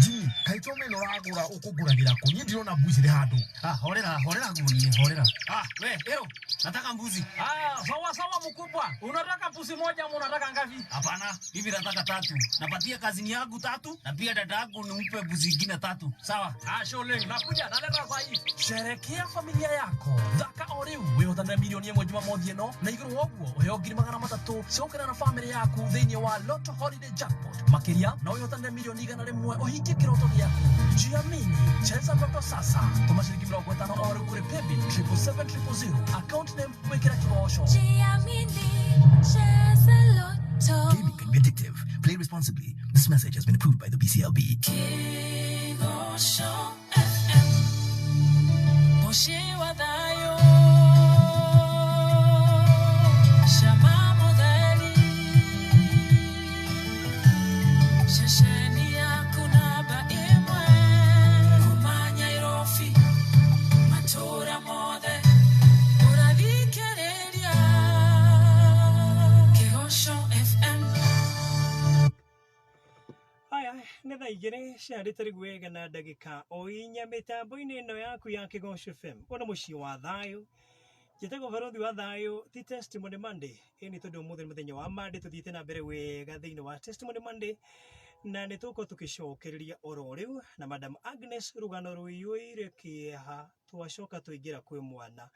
Jimmy, kaĩ to meno ũragũra ũkũngũragĩra kũ? Niĩ ndirona mbuzi ĩrĩ handũ. Ah, horera, horera gunie, horera. Ah, we, ero, nataka mbuzi. Ah, sawa sawa mkubwa. Unataka mbuzi moja ama unataka ngapi? Hapana, mimi nataka tatu. Napatia kazini yangu tatu na pia dada yangu nimpe mbuzi ingine tatu. Sawa? Ah, shole, nakuja naleta saa hii. Sherekea familia yako. Thaka o rĩu wĩhotane milioni ĩmwe Jumamothi ĩno na igũrũ wa ũguo ũheo 300,000 cia gũkena na famĩlĩ yaku thĩinĩ wa Lotto Holiday Jackpot. Makĩria no wĩhotane milioni 100 ũhingie kĩroto gĩaku. Jiamini, cheza Lotto sasa. Tũma ciringi 50 o rĩu kũrĩ paybill 777 000, account name wĩkĩre Kĩgoco. Jiamini, cheza Lotto. Gaming can be addictive. Play responsibly. This message has been approved by the BCLB. Kĩgoco FM, mũciĩ wa thayũ, cama mũtheri, ceceni yaku namba ĩmwe, kuma Nyairobi, matũũra mothe, ũrathikĩrĩria Kĩgoco FM. Aya nĩ thaa igĩrĩ ciarĩte rĩu wega na ndagĩka o inya mĩtambo-inĩ ĩno yaku ya Kĩgoco FM. Ũyũ nĩ mũciĩ wa thayũ, njĩtagwo barothi wa thayũ, ti Testimony Monday. Ĩ nĩ tondũ ũmũthĩ nĩ mũthenya wa Monday, tũthiĩte na mbere wega thĩinĩ wa Testimony Monday na nĩ tũgũkorwo tũkĩcokereria oro rĩu na Madam Agnes rũgano rũiyũire kĩeha, twacoka twaingĩra kwĩ mwana.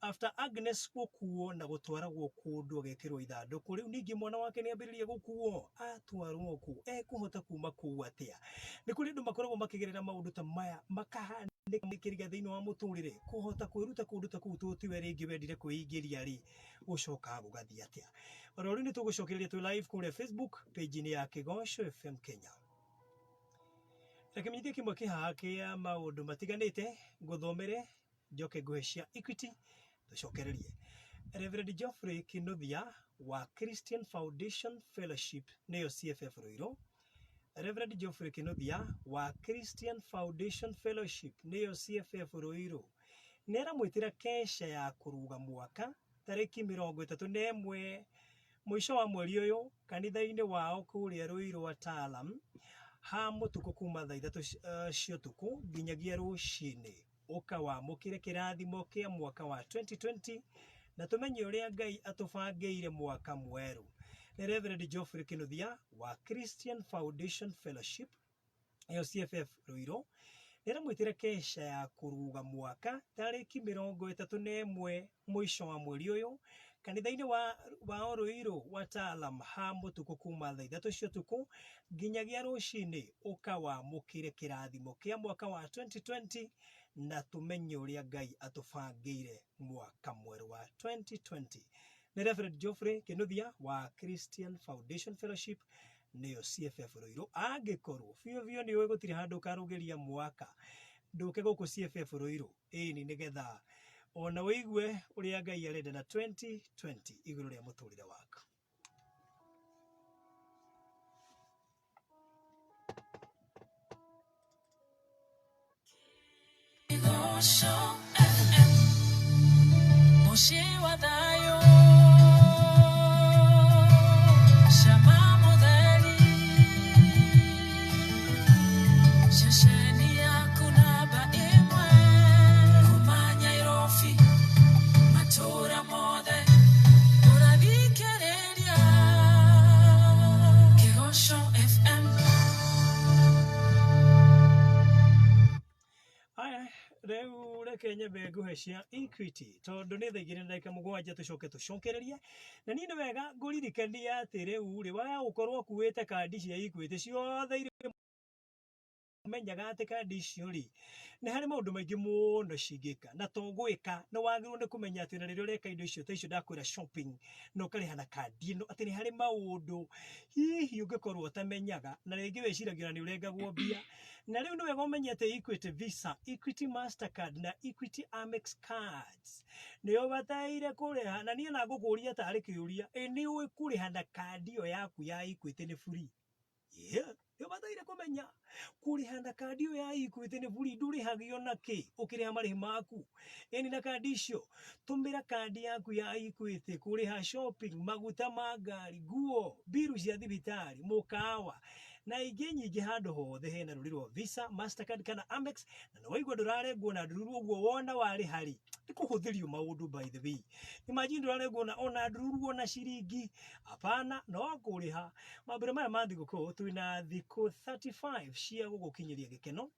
After Agnes gũkuo na gũtwaragwo kũndũ agekĩrwo ithandũkũ, rĩu ningĩ mwana wake nĩ ambĩrĩria gũkuo, atwarwo kũ, ekũhota kuma kũu atĩa? Nĩ kũrĩ andũ makoragwo makĩgerera maũndũ ta maya makahanĩka kĩriga thĩinĩ wa mũtũrĩre, kũhota kwĩruta kũndũ ta kũu tondũ tiwe rĩngĩ wendire kwĩingĩria rĩ, gũcoka gũgathiĩ atĩa? Oro rĩu nĩ tũgũcokereria twĩ live kũrĩa Facebook page-inĩ ya Kĩgoco FM Kenya. Reke menyithie kĩmwe kĩhaha kĩa maũndũ matiganĩte, ngũthomere njoke ngũhe cia Equity tũcokererie. Reverend Geoffrey Kinuthia wa Christian Foundation Fellowship nĩyo CFF Ruiru. Reverend Geoffrey Kinuthia wa Christian Foundation Fellowship nĩyo CFF Ruiru nĩ aramwĩtĩra kesha ya kũruga mwaka tarĩki 31 mũico wa mweri ũyũ kanitha-inĩ wao kũrĩa Ruiru Ataalam ha mũtukũ kuma thaa 3 cia ũtukũ nginyagia rũcinĩ. Ũka wamũkĩre kĩrathimo kĩa mwaka wa 2020 na tũmenye ũrĩa Ngai atũbangĩire mwaka mwerũ. Nĩ Reverend Geoffrey Kinuthia wa Christian Foundation Fellowship ĩyo CFF Ruiru nĩaramwĩtĩra kesha ya kũruga mwaka tarĩki 31 mũico wa mweri ũyũ kanitha-inĩ wao Ruiru Wataalam ha mũtukũ kuma thaa 3 cia ũtukũ nginyagia rũcinĩ. Ũka wamũkĩre kĩrathimo kĩa mwaka wa 2020 na tũmenye ũrĩa Ngai atũbangĩire mwaka mwerũ wa 2020. Nĩ Reverend Geoffrey Kinuthia wa Christian Foundation Fellowship nĩyo CFF Ruiru. Angĩkorwo biũ biũ nĩ ũĩ gũtirĩ handũ ũkarũgĩria mwaka, ndũke gũkũ CFF Ruiru ĩni nĩgetha ona ũigue ũrĩa Ngai arenda na 2020 igũrũ rĩa mũtũrĩre waku. Kĩgoco FM, mũciĩ wa thayũ, cama mũtheri, ceceni yaku namba ĩmwe, kuma Nyairobi, matũũra mothe, ũrathikĩrĩria Kĩgoco FM. Aya, rĩu reke nyambe ngũhe cia Equity tondũ nĩ thaa 2:07 tũcoke tũcokererie. Na niĩ nĩ wega ngũririkania atĩ rĩu rĩ waya gũkorwo ũkuĩte kandi cia Equity ciothe iria menyaga atĩ kandi icio rĩ nĩ harĩ maũndũ maingĩ mũno cingĩka, na to gwĩka nĩ wagĩrĩirwo nĩ kũmenya atĩ ona rĩrĩa ũreka indo icio ta icio ndakwĩra shopping na ũkarĩha na kandi ĩno, atĩ nĩ harĩ maũndũ hihi ũngĩkorwo ũtamenyaga na rĩngĩ wĩciragia ona nĩ ũrengagwo mbia. Na rĩu nĩ wega ũmenye atĩ Equity Visa, Equity Mastercard na Equity Amex cards nĩ ũbataire kũrĩha. Na niĩ na ngũkũria tarĩ kĩũria, ĩ nĩ ũĩ kũrĩha na kandi ĩyo yaku ya Equity nĩ free? Yeah. Nĩ ũbataire kũmenya kũrĩha na kandi ĩyo ya Equity nĩ buri ndũrĩhagio na kĩ ũkĩrĩha marĩhi maku. Ĩni na kandi icio, tũmĩra kandi yaku ya Equity kũrĩha shopping, maguta ma ngari, nguo, mbiru cia thibitarĩ, mũkawa na ingĩ nyingĩ handũ hothe hena rũri rwa Visa, Mastercard kana Amex na nĩ waigua ndũrarengwo na ndururu ũguo wona warĩha rĩ, nĩ kũhũthĩrio maũndũ by the way. Imagine ndũrarengwo na ona ndururu ona ciringi, hapana no kũrĩha. Mambura maya ma thigũkũ twĩna thikũ 35 cia gũgũkinyĩria gĩkeno.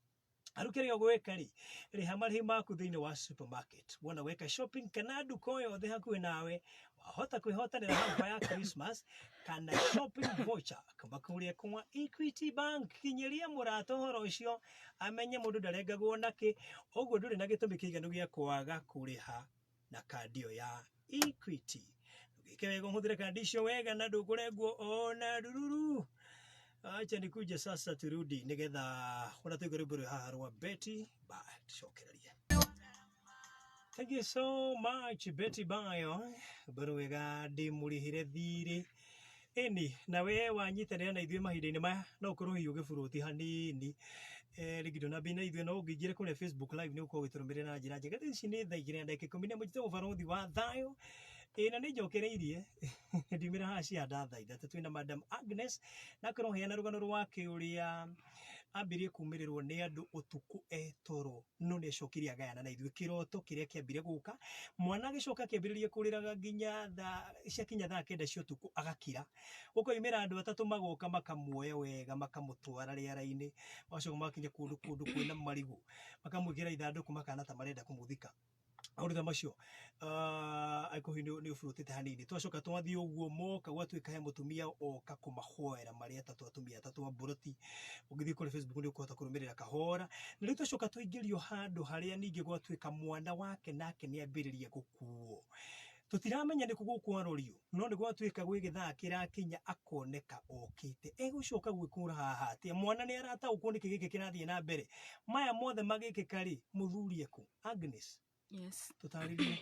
Rĩu kĩrĩa ũgwĩka rĩ, rĩha marĩhi maku thĩinĩ wa supermarket. Wona weka shopping kana nduka o yothe hakuhĩ nawe, wahota kwĩhotanĩra hamper ya Christmas kana shopping voucher kuma kũrĩa kwa Equity Bank. Kinyĩria mũrata ũhoro ũcio amenye mũndũ ndarengagwo nakĩ, ũguo ndũrĩ na gĩtũmi kĩiganu gĩa kwaga kũrĩha na kandi ĩyo ya Equity. Ndũgĩke wega ũhũthĩre kandi icio wega na ndũkũrengwo ona ndururu. Acha nikuje sasa turudi nigetha ona tuigue rwĩmbo rwĩ haha rwa Betty Bayo tucokererie. Thank you so much Betty Bayo. Rwĩmbo rwega ndĩmũrĩhĩre thirĩ. Ĩni, nawe wanyitanĩra na ithuĩ mahinda-inĩ maya no ũkorwo hihi ũgĩburuti hanini eh, rĩngĩ ndũnambia na ithuĩ no ũngĩingĩre kũrĩa Facebook live nĩ ũkorwo ũgĩtũrũmĩrĩra na njĩra njega. Thaa ici nĩ thaa igĩrĩ na ndagĩka ikũmi na ĩmwe njĩtagwo Barũthi wa Thayũ. Ĩĩ na nĩ njokereirie ndiumĩra haha cia thaa ithatũ twĩna Madam Agnes na akorwo heana rũgano rwake ũrĩa ambirie kumĩrĩrwo nĩ andũ ũtukũ e toro no nĩ acokire agayana na ithuĩ kĩroto kĩrĩa kĩambire gũka mwana agĩcoka akĩambĩrĩria kũrĩraga nginya thaa ciakinya thaa kenda cia ũtukũ agakira gũkoimĩra andũ atatũ magoka makamuoya wega makamũtwara rĩera-inĩ magacoka magakinya kũndũ kũndũ kwĩna marigũ makamwĩkĩra ithandũkũ makana ta marenda kũmũthika maũndũ ta macio angĩkorwo hihi nĩ ũburũtĩte hanini twacoka twathiĩ ũguo moka gwatuĩka he mũtumia oka kũmahoera marĩ atatũ atumia atatũ a mburoti ũngĩthiĩ kũrĩ Facebook nĩ ũkũhota kũrũmĩrĩra kahora na rĩu twacoka twaingĩrio handũ harĩa ningĩ gwatuĩka mwana wake nake nĩ ambĩrĩria gũkuo tũtiramenya nĩkũ gũkwarorio no nĩ gwatuĩka gwĩ gĩthaa kĩrakinya akoneka okĩte egũcoka gwĩkũra haha atĩa mwana nĩ arataũkwo nĩkĩ gĩkĩ kĩrathiĩ na mbere maya mothe magĩkĩka rĩ mũthuri ekũ Agnes Yes. tũtarĩrie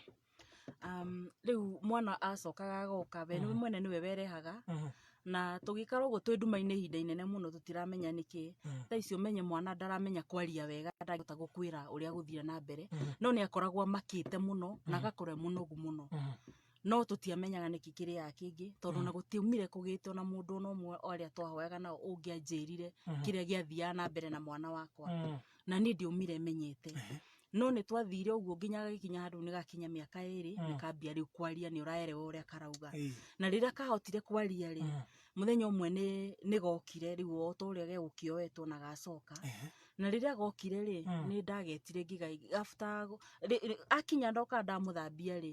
Rĩu mwana acokaga agoka we mwene nĩwe werehaga na tũgĩikara ũguo twĩ nduma-inĩ ihinda inene mũno tũtiramenya nĩkĩ thaa ici ũmenye mwana ndaramenya kwaria wega ndangĩhota gũkwĩra ũrĩa gũthire na mbere no nĩ akoragwo amakĩte mũno na agakorwo e mũnogu mũno no tũtiamenyaga nĩkĩ kĩrĩaga kĩngĩ tondũ na gũtiaumire kũgĩte ona mũndũ ona ũmwe o arĩa twahoyaga nao ũngĩanjĩrire kĩrĩa gĩathiaga na mbere na mwana wakwa na niĩ ndiaumire menyete no nĩ twathire ũguo nginya gagĩkinya handũ nĩ gakinya mĩaka ĩrĩ nĩ kambia rĩu kwaria nĩ ũraerewa ũrĩa karauga na rĩrĩa kahotire kwaria rĩ mũthenya ũmwe nĩ gokire rĩu o ta ũrĩa gegũkĩoetwo na gacoka na rĩrĩa gokire rĩ nĩ ndagetire ngĩga after akinya ndoka ndamũthambia rĩ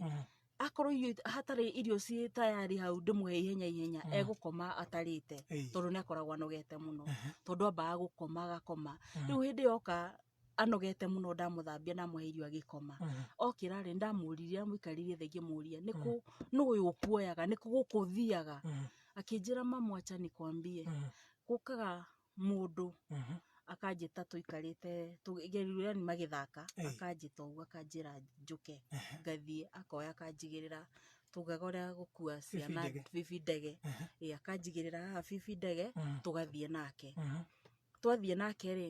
akorwo irio hatarĩ irio ciĩ tayari hau ndĩmũhe ihenya ihenya egũkoma atarĩte tondũ nĩ akoragwo anogete mũno tondũ ambaga gũkoma agakoma rĩu hĩndĩ yoka anogete mũno ndamũthambia ndamũhe irio agĩkoma okĩra rĩ ndamũririe ndamũikaririe thĩ ngĩmũria nĩkũ nũ ũyũ ũkuoyaga nĩkũ gũkũ ũthiaga akĩnjĩra mamu acha nikwambie gũkaga mũndũ akanjĩta tũikarĩte yani magĩthaka akanjĩta ũguo akanjĩra njũke ngathiĩ akoya akanjigĩrĩra tugaga ũrĩa gũkua ciana bibi ndege ĩ akanjigĩrĩra haha bibi ndege tũgathiĩ nake twathiĩ nake rĩ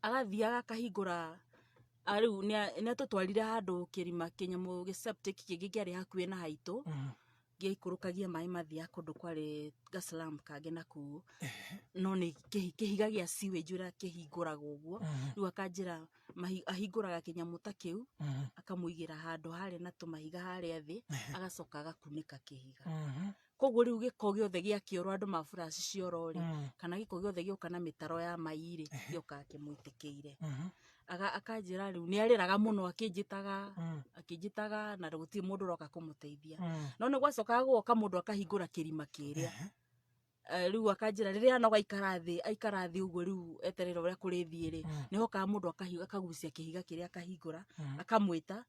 agathiaga akahingũra rĩu nĩ atũtwarire handũ kĩrima kĩnyamũ gĩ septic kĩngĩ kĩarĩ hakuhĩ na haitũ gĩaikũrũkagia maĩ mathiaga kũndũ kwarĩ ga slum kangĩ na kũu no nĩ kĩhiga gĩa sewage ũrĩa kĩhingũragwo ũguo rĩu akanjĩra ahingũraga kĩnyamũ ta kĩu akamũigĩra handũ harĩ na tũmahiga harĩa thĩ agacoka agakunĩka kĩhiga koguo rĩu gĩko gĩothe gĩa kĩoro andũ ma flash cioro rĩ kana gĩko gĩothe gĩoka na mĩtaro ya mai rĩ gĩokaga kĩmũitĩkĩire akanjĩra rĩu nĩ arĩraga mũno akĩnjĩtaga akĩnjĩtaga na gũtirĩ mũndũ ũroka kũmũteithia no nĩ gwacokaga gũgoka mũndũ akahingũra kĩrima kĩrĩa rĩu akanjĩra rĩrĩa anoga aikara thĩ aikara thĩ ũguo rĩu eterera ũrĩa kũrĩthiĩ rĩ nĩ hokaga mũndũ akagucia kĩhiga kĩrĩa akahingũra akamwĩta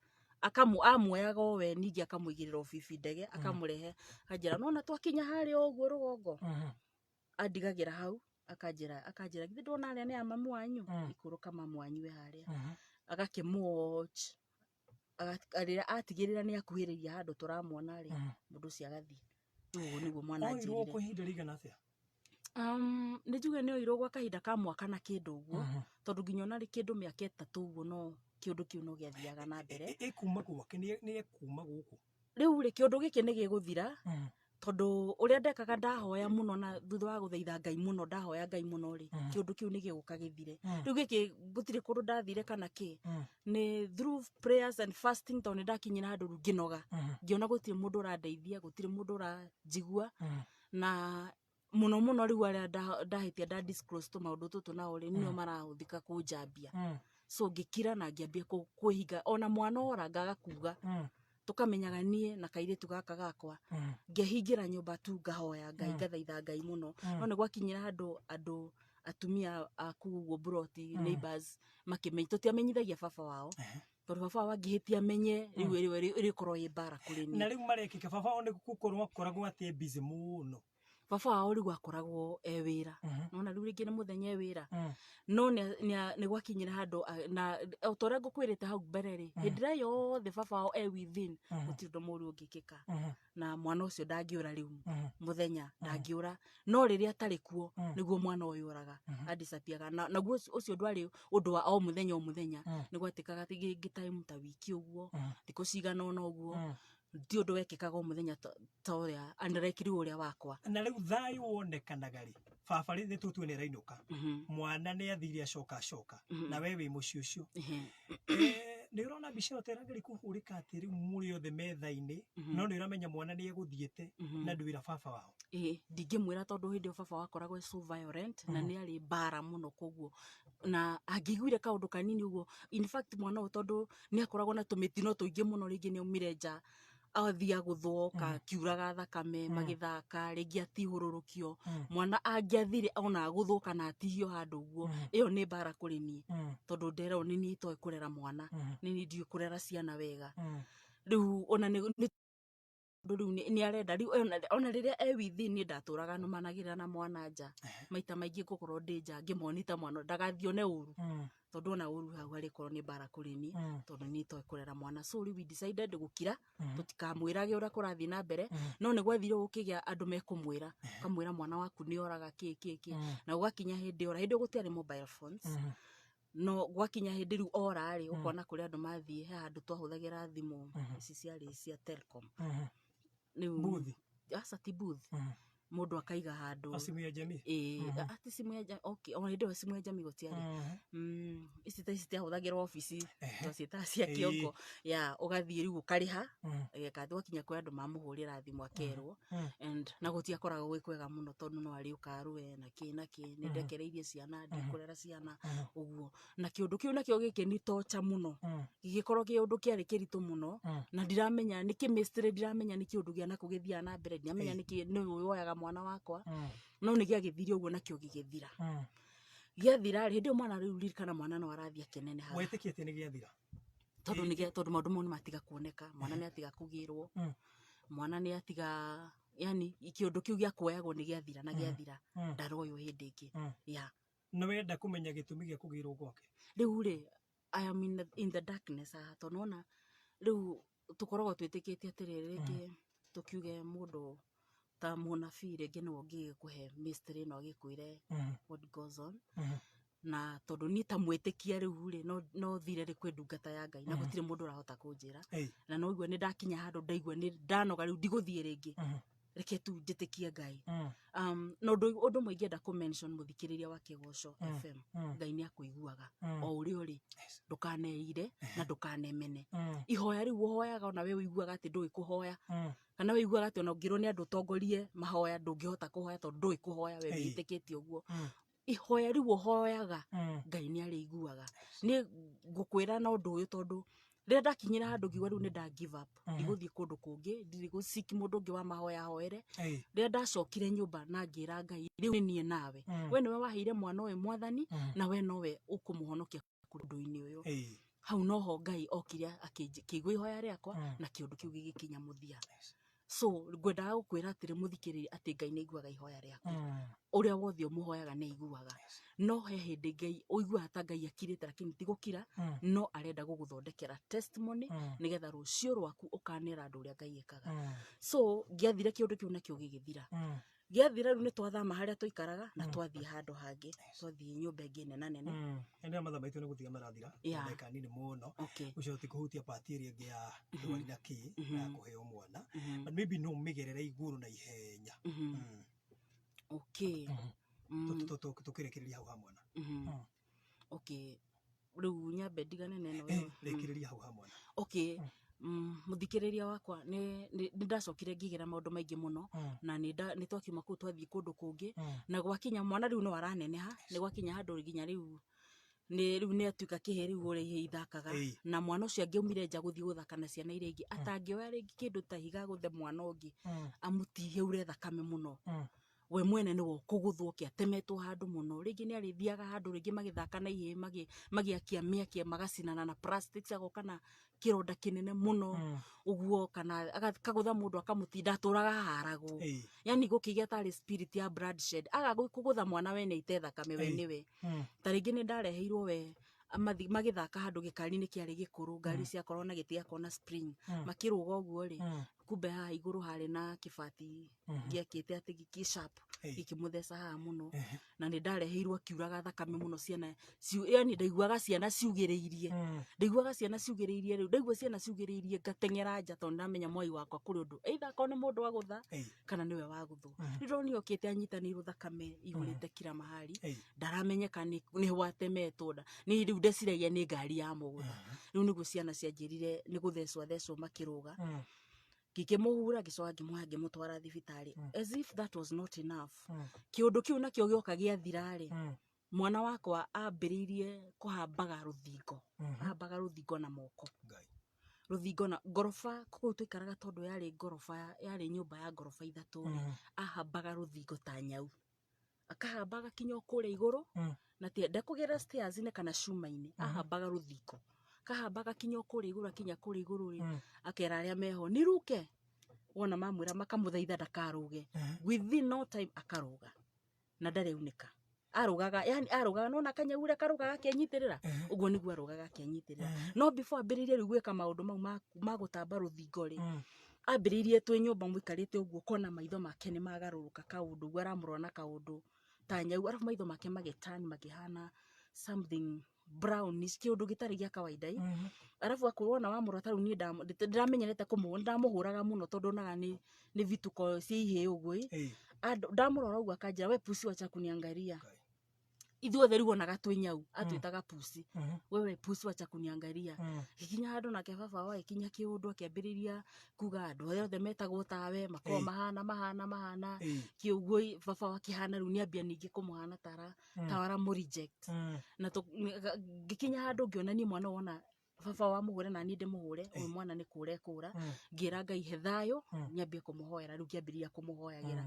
amuoyaga o we ningĩ akamũigĩrĩra o bibi ndege akamũrehe akanjĩra nona twakinya harĩa ũguo rũgongo andigagĩra hau akanjĩra akanjĩra githĩ ndona harĩa nĩ ya mamu wanyu ikũrũka mamu wanyu we harĩa agakĩmũ-watch rĩrĩa atigĩrĩra nĩ akuhĩrĩria handũ tũramuona rĩ mũndũ ũcio agathiĩ rĩu ũguo nĩguo mwana Oirwo anjĩrire kwa ihinda rĩigana atĩa? Nĩ njuge nĩ oirwo gwa kahinda ka mwaka na kĩndũ ũguo, tondũ nginya ona rĩ kĩndũ mĩaka 3 ũguo no kĩũndũ kĩu no gĩathiaga na mbere. Ĩkuma gwake, nĩ ekuma gũkũ. Rĩu rĩ, kĩũndũ gĩkĩ nĩ gĩgũthira, tondũ ũrĩa ndekaga ndahoya mũno na thutha wa gũthaitha Ngai mũno, ndahoya Ngai mũno rĩ, kĩũndũ kĩu nĩ gĩgũka gĩthire. Rĩu gĩkĩ gũtirĩ kũndũ ndathire kana kĩ, nĩ through prayers and fasting, tondũ nĩ ndakinyire handũ rĩu ngĩnoga, ngĩona gũtirĩ mũndũ ũrandeithia, gũtirĩ mũndũ ũranjigua, na mũno mũno rĩu arĩa ndahĩtia nda disclose tũmaũndũ tũtũ nao rĩ, nĩo marahũthĩka kũnjambia. So ngĩkira na ngĩambia kwĩhinga, ona mwana ora ngaga kuga, tũkamenyaga niĩ na kairĩtu gaka gakwa, ngehingĩra nyũmba tu ngahoya Ngai, ngathaitha Ngai mũno. No nĩ gwakinyire handũ andũ atumia a kũu ũguo mburoti, neighbors makĩmenya, tũtiamenyithagia baba wao, tondũ baba wao angĩhĩtia amenye rĩu ĩrĩkorwo ĩ mbara kũrĩ niĩ. Na rĩu marekĩka baba wao nĩ gũkorwo akoragwo atĩ busy mũno. Baba wao rĩu akoragwo e wĩra, nona rĩu rĩngĩ nĩ mũthenya e wĩra, no nĩ gwakinyire handũ na o ta ũrĩa ngũkwĩrĩte hau mbere rĩ, hĩndĩ ĩrĩa yothe baba wao e within, gũtirĩ ũndũ mũũru ũngĩkĩka, na mwana ũcio ndangĩũra rĩu mũthenya, ndangĩũra, no rĩrĩa atarĩ kuo nĩguo mwana ũyũ ũraga, adisapiaga, na naguo ũcio ndwarĩ ũndũ wa o mũthenya o mũthenya, nĩ gwatĩkaga rĩngĩ time ta wiki ũguo, thikũ cigana ũna ũguo, ti ũndũ wekĩkaga o mũthenya ta ũrĩa unlike rĩu ũrĩa wakwa. Na rĩu thayũ wonekanaga rĩ, baba rĩ, nĩ tũtue nĩ arainũka, mwana nĩ athire acoka acoka, na we wĩ mũciĩ ũcio. Nĩ ũrona mbica ĩyo ta ĩrageria kũhũrĩka atĩ rĩu mũrĩ othe metha-inĩ, no nĩ ũramenya mwana nĩ egũthiĩte na ndwĩra baba wao. Ĩĩ, ndingĩmwĩra tondũ hĩndĩ ĩyo baba wakoragwo so violent na nĩ arĩ mbara mũno, koguo na angĩiguire kaũndũ kanini ũguo, in fact mwana ũyũ tondũ nĩ akoragwo na tũmĩtino tũingĩ mũno, rĩngĩ nĩ aumire nja athiĩ agũthwo kiuraga thakame magĩthaka, rĩngĩ atihũrũrũkio, mwana angĩathire ona agũthwo kana atihio handũ ũguo, ĩyo nĩ mbara kũrĩ niĩ, tondũ nderwo nĩ niĩ itoĩ kũrera mwana, nĩ niĩ ndiũĩ kũrera ciana wega. Rĩu ona nĩ rĩu nĩ arenda rĩu ona rĩrĩa e within, niĩ ndatũraga nũmanagĩrĩra na mwana nja, maita maingĩ ngũkorwo ndĩ nja ngĩmonita mwana ndagathiĩ one ũru, tondũ ona ũru hau harĩkorwo nĩ mbara kũrĩ niĩ, tondũ niĩ itoĩ kũrera mwana. So rĩu we decided gũkira, tũtikamwĩrage ũrĩa kũrathiĩ na mbere, no nĩ gwathire gũkĩgĩa andũ mekũmwĩra, ũkamwĩra mwana waku nĩ oraga kĩ kĩ kĩ, na gũgakinya hĩndĩ ora, hĩndĩ ĩyo gũtiarĩ mobile phones, no gwakinya hĩndĩ rĩu ora rĩ, ũkona kũrĩ andũ mathiĩ, he handũ twahũthagĩra thimũ ici ciarĩ cia Telcom. Rĩu Booth. Aca, ti booth, mũndũ akaiga handũ. O simu ya jamii. Ĩĩ, ati simu ya okay, ona hĩndĩ ĩyo simu ya jamii gũtiarĩ. Ici ta ici ciahũthagĩrwo obici, twaciĩtaga cia kĩongo ya ũgathiĩ rĩu ũkarĩha, ĩgeka gwakinya kwĩ andũ mamũhũrĩra thimũ akerwo, and na gũtiakoragwo gwĩ kwega mũno, tondũ no arĩũka arũe na kĩ na kĩ, nĩ ndekereirie ciana, ndikũrera ciana ũguo, na kĩũndũ kĩu nakĩo gĩkĩ nĩ tocha mũno, gĩgĩkorwo kĩ ũndũ kĩarĩ kĩritũ mũno, na ndiramenya nĩ kĩ mystery, ndiramenya nĩ kĩũndũ gĩa nakũ gĩthiaga na mbere, ndiramenya nĩ kĩ nĩ ũyũ woyaga mwana wakwa, no nĩ gĩagĩthire ũguo nakĩo gĩgĩthira. Gĩathira rĩ, hĩndĩ ĩyo mwana rĩu ririkana mwana no arathiĩ akĩnenehaga. Wetĩkĩtie nĩ gĩathira? Tondũ nĩ tondũ maũndũ mau nĩ matiga kuoneka, mwana nĩ atiga kũgĩrwo, mwana nĩ atiga, yani kĩũndũ kĩu gĩa kuoyagwo nĩ gĩathira, na gĩathira ndaroywo hĩndĩ ĩngĩ. Yeah. Nĩ wenda kũmenya gĩtũmi gĩa kũgĩrwo gwake? Rĩu rĩ, I am in the darkness haha, tondũ nĩwona rĩu tũkoragwo twĩtĩkĩtie atĩrĩrĩ, rĩngĩ tũkiuge mũndũ ta mũnabii rĩngĩ nĩwe ũngĩgĩkũhe mystery ĩno, agĩkwĩre what goes on, na tondũ niĩ ta mwĩtĩkia rĩu rĩ, no thire rĩ kwĩ ndungata ya Ngai na gũtirĩ mũndũ ũrahota kũnjĩra, na no igua nĩ ndakinya handũ ndaigua nĩ ndanoga, rĩu ndigũthiĩ rĩngĩ, reke tu njĩtĩkie Ngai. Na ũndũ ũmwe ingĩenda kũ mention mũthikĩrĩria wa Kĩgoco FM, Ngai nĩ akũiguaga o ũrĩa ũrĩ, ndũkaneire na ndũkanemene. Ihoya rĩu ũhoyaga, ona we ũiguaga atĩ ndũĩ kũhoya, kana ũiguaga atĩ ona ũngĩrwo nĩ andũ ũtongorie mahoya ndũngĩhota kũhoya tondũ ndũĩ kũhoya, we wĩtĩkĩtie ũguo, ihoya rĩu ũhoyaga Ngai nĩ arĩiguaga. Niĩ ngũkwĩra na ũndũ ũyũ, tondũ rĩrĩa ndakinyĩra handũ ngiuga rĩu nĩ nda give up, ndigũthiĩ kũndũ kũngĩ, ndirĩ gũciki mũndũ ũngĩ wa mahoya hoere, rĩrĩa ndacokire nyũmba na ngĩra Ngai, rĩu nĩ niĩ nawe, we nĩwe waheire mwana ũyũ Mwathani, na we nowe ũkũmũhonokia ũndũ-inĩ ũyũ. Hau noho Ngai okire akĩigua ihoya rĩakwa, na kĩũndũ kĩu gĩgĩkinya mũthia. So ngwendaga gũkwĩra atĩrĩ mũthikĩrĩria, atĩ Ngai nĩ aiguaga ihoya rĩaku, ũrĩa wothe ũmũhoyaga nĩ aiguaga, no he hĩndĩ Ngai ũiguaga ta Ngai akirĩte, lakini ti gũkira, no arenda gũgũthondekera testimony, nĩgetha rũciũ rwaku ũkanera andũ ũrĩa Ngai ekaga. So ngĩathire kĩũndũ kĩu nakĩo gĩgĩthira. Gĩathira rĩu nĩ twathama harĩa tũikaraga na twathiĩ handũ hangĩ, twathiĩ nyũmba ĩngĩ nena nene. Ĩno mathaa maitũ nĩ gũthira marathira. Ndagĩka nini mũno. Ũcio tũtikũhutia part ĩrĩa ĩngĩ ya ndwari na kĩ na ya kũheo mwana. But maybe no ũmĩgerere igũrũ na ihenya. Tũkĩrĩkĩrĩria hau ha mwana. Okay, rĩu nyambe ndigane na ĩno. Rĩkĩrĩria hau ha mwana. Okay, mũthikĩrĩria wakwa, nĩ ndacokire ngĩgera maũndũ maingĩ mũno na nĩ twakiuma kũu twathiĩ kũndũ kũngĩ na gwakinya mwana rĩu no araneneha, nĩ gwakinya handũ nginya rĩu nĩ rĩu nĩ atuĩka kĩhĩ rĩu ũrĩa ihĩĩ ithakaga. Na mwana ũcio angĩaumire nja gũthiĩ gũthaka na ciana iria ingĩ, atangĩoya rĩngĩ kĩndũ ta ihiga agũthe mwana ũngĩ amũtihie aure thakame mũno, we mwene nĩwe ũkũgũthwo ke atemetwo handũ mũno. Rĩngĩ nĩ arĩthiaga handũ rĩngĩ magĩthaka na ihĩĩ, magĩakia mĩaki magacinana na plastics, agoka na kĩronda kĩnene mũno ũguo, kana akagũtha mũndũ akamũtinda, atũraga aharagwo. Yani gũkĩgĩa tarĩ spirit ya bloodshed, aga kũgũtha mwana wene ite thakame we nĩwe. Ta rĩngĩ nĩ ndareheirwo we magĩthaka handũ gĩkari-inĩ kĩarĩ gĩkũrũ, ngari ciakorwo na gĩtĩ gĩakorwo na spring, makĩrũga ũguo rĩ, kumbe haha igũrũ harĩ na kĩbati gĩakĩte atĩ gĩkĩ sharp, gĩkĩmũtheca haha mũno. Na nĩ ndareheirwo akiuraga thakame mũno, ciana yani ndaiguaga ciana ciugĩrĩirie, ndaiguaga ciana ciugĩrĩirie. Rĩu ndaigua ciana ciugĩrĩirie ngateng'era nja, tondũ ndamenya mwai wakwa kũrĩ ũndũ, either akorwo nĩ mũndũ agũtha kana nĩwe wagũthwo. Rĩu ndonire okĩte anyitanĩirwo, thakame ihũrĩte kila mahali, ndaramenyeka nĩ watemetwo nda nĩ rĩu ndeciragia nĩ ngari ya mũgũtha. Rĩu nĩguo ciana cianjĩrire nĩ gũthecwo athecwo makĩrũga. Ngĩkĩmũhura, ngĩcoka ngĩmuoya ngĩmũtwara thibitarĩ. As if that was not enough, kĩũndũ kĩu nakĩo gĩoka gĩathira rĩ, mwana wakwa ambĩrĩirie kũhambaga rũthingo, ahambaga rũthingo na moko. Ngai. Rũthingo na ngoroba kũu tũikaraga, tondũ yarĩ ngoroba, yarĩ nyũmba ya ngoroba ithatũ rĩ, ahambaga rũthingo ta nyau, akahamba agakinya o kũrĩa igũrũ na ti ndekũgerera stairs-inĩ kana cuma-inĩ, ahambaga rũthingo, akahamba agakinya o kũrĩa igũrũ. Akinya kũrĩa igũrũ rĩ, akera arĩa meho niruke. Wona mamwĩra makamũthaitha ndakarũge, within no time akarũga na ndarĩ aunĩka. Arũgaga, yani arũgaga nona kanyau ũrĩa karũgaga akenyitĩrĩra, ũguo nĩguo arũgaga akenyitĩrĩra. No before ambĩrĩrie rĩu gwĩka maũndũ mau ma gũtamba rũthingo rĩ, ambĩrĩirie twĩ nyũmba mũikarĩte ũguo, kona maitho make nĩ magarũrũka kaũndũ ũguo, aramũrora na kaũndũ ta nyau, arabu maitho make magĩturn makĩhana something brownish, kĩũndũ gĩtarĩ gĩa kawaida ĩ. Arabu akorwo wona wamũrora ta rĩu niĩ ndĩramenyerete kũmũ ndamũhũraga mũno, tondũ onaga nĩ vituko cia ihĩĩ ũguo ĩ. Ndamũrora ũguo akanjĩra, "We pusi, wacha kuniangalia." Ithuothe rĩu onaga twĩ nyau, atwĩtaga pusi. "Wewe pusi, wacha kuniangalia." Gĩkinya handũ nake baba wao agĩkinya kĩũndũ, akĩambĩrĩria kuga andũ arĩa othe metagwo tawe makoragwo mahana mahana mahana kĩũguo ĩ, baba wao akĩhana rĩu nĩambia ningĩ kũmũhana tara ta aramũ reject. Na ngĩkinya handũ ngĩona niĩ mwana wona baba wamũhũre na niĩ ndĩmũhũre, ũyũ mwana nĩ kũra ekũra. Ngĩra Ngai he thayũ, nyambie kũmũhoera. Rĩu ngĩambĩrĩria kũmũhoyagĩra,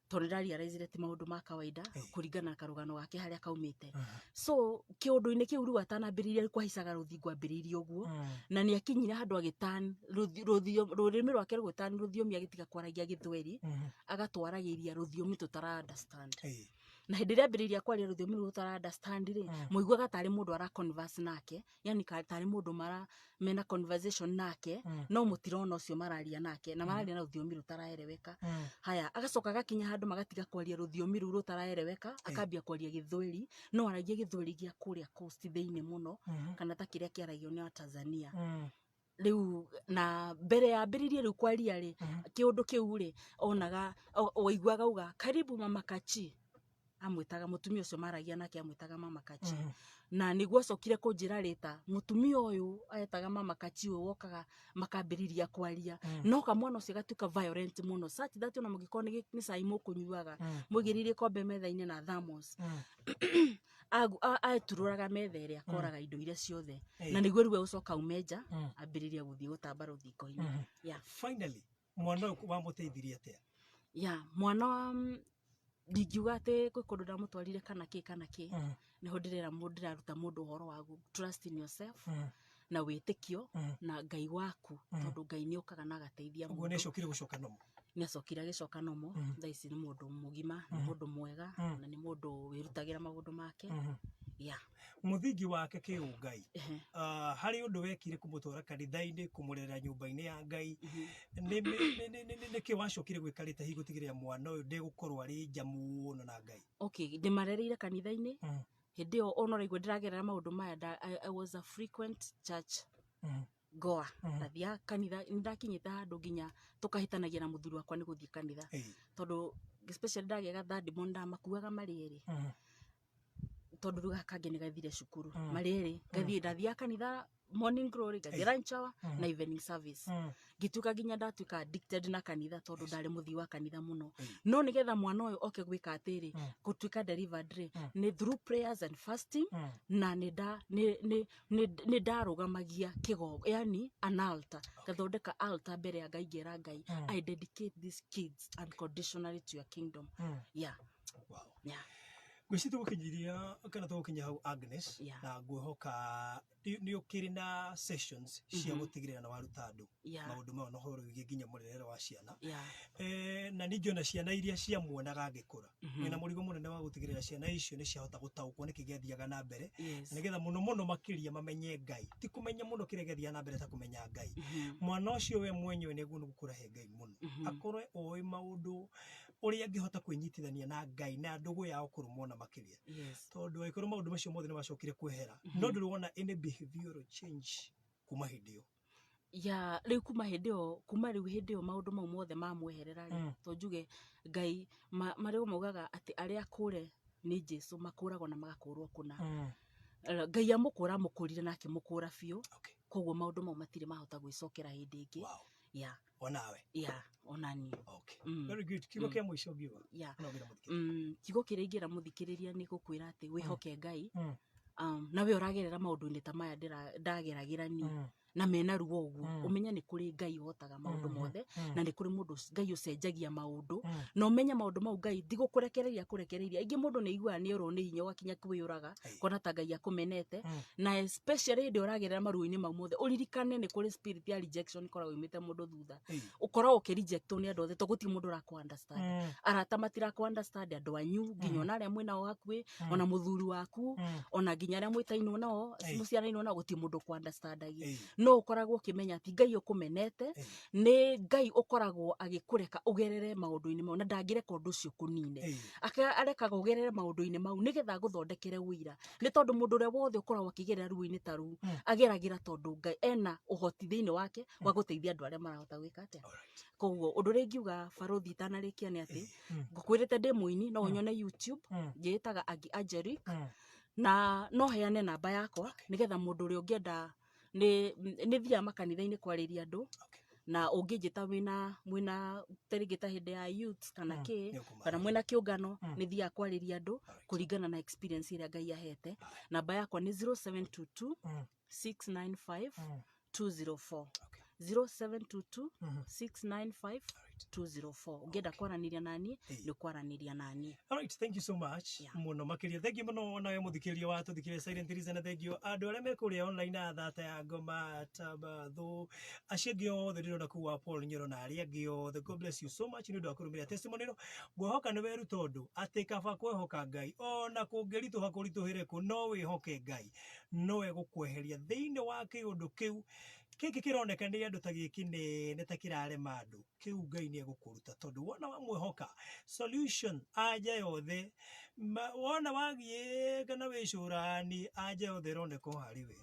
tondũ nĩndarealizire ti maũndũ ma kawaida kũringana na karũgano gake harĩa kaumĩte. So kĩũndũ-inĩ kĩu rĩu atanambĩrĩria kũhaicaga rũthingo, ambĩrĩirie ũguo na nĩ akinyire handũ agĩturn rũrĩmĩ rwake rũgĩturn rũthiomi, agĩtiga kwaragia gĩthweri, agatwaragĩria rũthiomi tũtara understand. Na hĩndĩ ĩrĩa ambĩrĩirie kwaria rũthiomi rũu tũtara understand rĩ, mũiguaga tarĩ mũndũ ara converse nake, yani tarĩ mũndũ mara mena conversation nake, no mũtirona ũcio mararia nake, na mararia na rũthiomi rũtaraereweka. Haya, agacoka agakinya handũ magatiga kwaria rũthiomi rũu rũtaraereweka, akambia kwaria gĩthweri, no aragia gĩthweri gĩa kũrĩa coast thĩinĩ mũno, kana ta kĩrĩa kĩaragio nĩ Tanzania. Rĩu na mbere yambĩrĩirie rĩu kwaria rĩ, kĩũndũ kĩu rĩ, onaga waiguaga uga, "Karibu mama Kachi." Amwĩtaga mũtumia ũcio maragia nake, amwĩtaga mama Kachi. Na nĩguo acokire kũnjĩra rĩta mũtumia ũyũ etaga mama Kachi, ũyũ wokaga makambĩrĩria kwaria. No kamwana ũcio gatuĩka violent mũno, such that ona mũngĩkorwo nĩ cai mũkũnyuaga mũigĩrĩire ikombe metha-inĩ na thermos, aturũraga metha ĩrĩa, akoraga indo iria ciothe. Na nĩguo rĩu egũcoka aume nja, ambĩrĩrie gũthiĩ gũtamba rũthingo-inĩ. Yeah. Finally, mwana ũyũ wamũteithirie atĩa? Ya mwana, ndingiuga atĩ kwĩ kũndũ ndamũtwarire kana kĩ kana kĩ. Nĩho ndĩrera mũndũ, ndĩraruta mũndũ ũhoro wa trust in yourself na wĩtĩkio na Ngai waku, tondũ Ngai nĩ okaga na agateithia Ũguo nĩ mũndũ. Acokire gũcoka nomo? Nĩ acokire agĩcoka nomo. Thaa ici nĩ mũndũ mũgima, nĩ mũndũ mwega, na nĩ mũndũ wĩrutagĩra maũndũ make. Yeah. Mũthingi wake kĩũngai, Ehe. Harĩ ũndũ wekire kũmũtwara kanitha-inĩ, kũmũrerera nyũmba-inĩ ya Ngai, nĩkĩ wacokire gwĩka rĩta hihi gũtigĩrĩra mwana ũyũ ndegũkorwo arĩ nja mũno na Ngai? Okay, ndĩmarereire kanitha-inĩ. Hĩndĩ ĩyo ona ũraigua ndĩragerera maũndũ maya, I was a frequent church goer. Ndathiaga kanitha, nĩndakinyĩte handũ nginya tũkahĩtanagia na mũthuri wakwa nĩ gũthiĩ kanitha, tondũ especially ndagĩa ga third born ndamakuaga marĩ erĩ, tondũ rĩu gaka kangĩ nĩ gathire cukuru. Marĩ erĩ ngathiĩ, ndathiaga kanitha morning glory, ngathiĩ lunch hour na evening service. Ngĩtuĩka nginya ndatuĩka addicted na kanitha, tondũ ndarĩ mũthii wa kanitha mũno. No nĩgetha mwana ũyũ oke gwĩka atĩrĩ, gũtuĩka delivered rĩ, nĩ through prayers and fasting, na nĩ nda nĩ nĩ nĩ nĩ ndarũgamagia kĩgongo, yani an altar, ngathondeka altar mbere ya Ngai, ngera Ngai, "I dedicate these kids unconditionally to your kingdom." Yeah. Yeah. Ngwĩciria tũgũkinyiria kana tũgũkinya hau, Agnes. Yeah. Na ngwĩhoka nĩ ũkĩrĩ na sessions cia gũtigĩrĩra na waruta andũ maũndũ maya na ũhoro wĩgiĩ nginya mũrerere wa ciana. Na ningĩ ona ciana iria ciamuonaga agĩkũra, wĩna mũrigo mũnene wa gũtigĩrĩra ciana icio nĩ ciahota gũtaũkwo nĩkĩ gĩathiaga na mbere, nĩgetha mũno mũno makĩria mamenye Ngai, ti kũmenya mũno kĩrĩa gĩathiaga na mbere ta kũmenya Ngai. Mwana ũcio we mwenyewe nĩguo nĩ gũkũra he Ngai mũno, akorwe oĩ maũndũ ũrĩa angĩhota kwĩnyitithania na Ngai na ndũgũ yao kũrũmwo na makĩria, tondũ angĩkorwo maũndũ macio mothe nĩ macokire kwehera, no ndũrĩ wona any behavioral change kuma hĩndĩ ĩyo? Ya, rĩu kuma hĩndĩ ĩyo, kuma rĩu hĩndĩ ĩyo maũndũ mau mothe mamweherera rĩ, to njuge Ngai marĩa maugaga atĩ arĩa akũre nĩ Jesu makũragwo na magakũrwo kũna. Ngai amũkũra, amũkũrire na akĩmũkũra biũ. Koguo maũndũ mau matirĩ mahota gwĩcokera hĩndĩ ĩngĩ. Yeah. Onawe? Yeah, onani. Okay. Very good. Kiugo kĩa mũico ũngiuga? No ũngĩra mũthikĩrĩria. Kiugo kĩrĩa ingĩra mũthikĩrĩria nĩ gũkwĩra atĩ wĩhoke Ngai. Na we ũragerera maũndũ-inĩ ta maya ndageragĩra niĩ na mena ruo ũguo, ũmenye nĩ kũrĩ Ngai ũhotaga maũndũ mothe, na nĩ kũrĩ mũndũ Ngai ũcenjagia maũndũ, na ũmenye maũndũ mau Ngai ti gũkũrekereria kũrekereiria. Aingĩ mũndũ nĩ aiguaga nĩ orwo nĩ hinya, ũgakinya kwĩyũraga, kona ta Ngai akũmenete. Na especially hĩndĩ ĩrĩa ũragerera maruo-inĩ mau mothe, ũririkane nĩ kũrĩ spirit ya rejection ĩkoragwo yumĩte mũndũ thutha. Ũkoragwo ũkĩrejectwo nĩ andũ othe, tondũ gũtirĩ mũndũ ũrakũ understand. Arata matirakũ understand, andũ anyu, nginya ona arĩa mwĩnao hakuhĩ, ona mũthuri waku, ona nginya arĩa mwĩtainwo nao, mũciaranĩirwo nao, gũtirĩ mũndũ ũkũ understandagia. No ũkoragwo ũkĩmenya ti Ngai ũkũmenete, nĩ Ngai ũkoragwo agĩkũreka ũgerere maũndũ-inĩ mau, na ndangĩreka ũndũ ũcio kũnine. Arekaga ũgerere maũndũ-inĩ mau nĩgetha agũthondekere ũira, nĩ tondũ mũndũ ũrĩa wothe ũkoragwo akĩgerera ruo-inĩ ta rũu, ageragĩra tondũ Ngai ena ũhoti thĩinĩ wake wa gũteithia andũ arĩa marahota gwĩka atĩa. Koguo ũndũ ũrĩa ingiuga, barũthi, itanarĩkia, nĩ atĩ ngũkwĩrĩte ndĩ mũini, no ũnyone YouTube, njĩĩtaga Agi Angelic, na no heane namba yakwa nĩgetha mũndũ ũrĩa ũngĩenda. Nĩ thiaga makanitha-inĩ kwarĩria andũ, na ũngĩnjĩta wĩna tarĩngĩ ta hĩndĩ ya youth kana kĩ, Nĩũkũmahe. kana mwĩna kĩũngano, nĩ thiaga kwarĩria andũ kũringana na experience ĩrĩa Ngai ahete. Namba yakwa nĩ 0722 695 204, 0722 695 204. Ũngĩenda kwaranĩria naniĩ, nĩ ũkwaranĩria naniĩ. Alright, thank you so much. Mũno makĩria. Thank you mũno nawe mũthikĩrĩria wa tũthikĩrĩria Silent Listener. Thank you. Andũ arĩa me kũrĩa online na thata ya ngoma tabathu, acio angĩ othe ndĩrona kũu wa Paul Nyoro na arĩa angĩ othe. God bless you so much nĩ ũndũ wa kũrũmĩrĩra testimony ĩno. Ngwĩhoka nĩ weruta ũndũ atĩ kaba kwĩhoka Ngai ona kũngĩritũha kũritũhĩre kũ, no wĩhoke Ngai, no egũkweheria thĩinĩ wa kĩũndũ kĩu gĩkĩ kĩroneka nĩ andũ ta gĩkĩ nene ta kĩrarema andũ kĩu. Ngai nĩ egũkũruta tondũ wona wamwĩhoka, solution anja yothe wona wagiĩ kana wĩcũrani, anja yothe ĩroneka o harĩ we.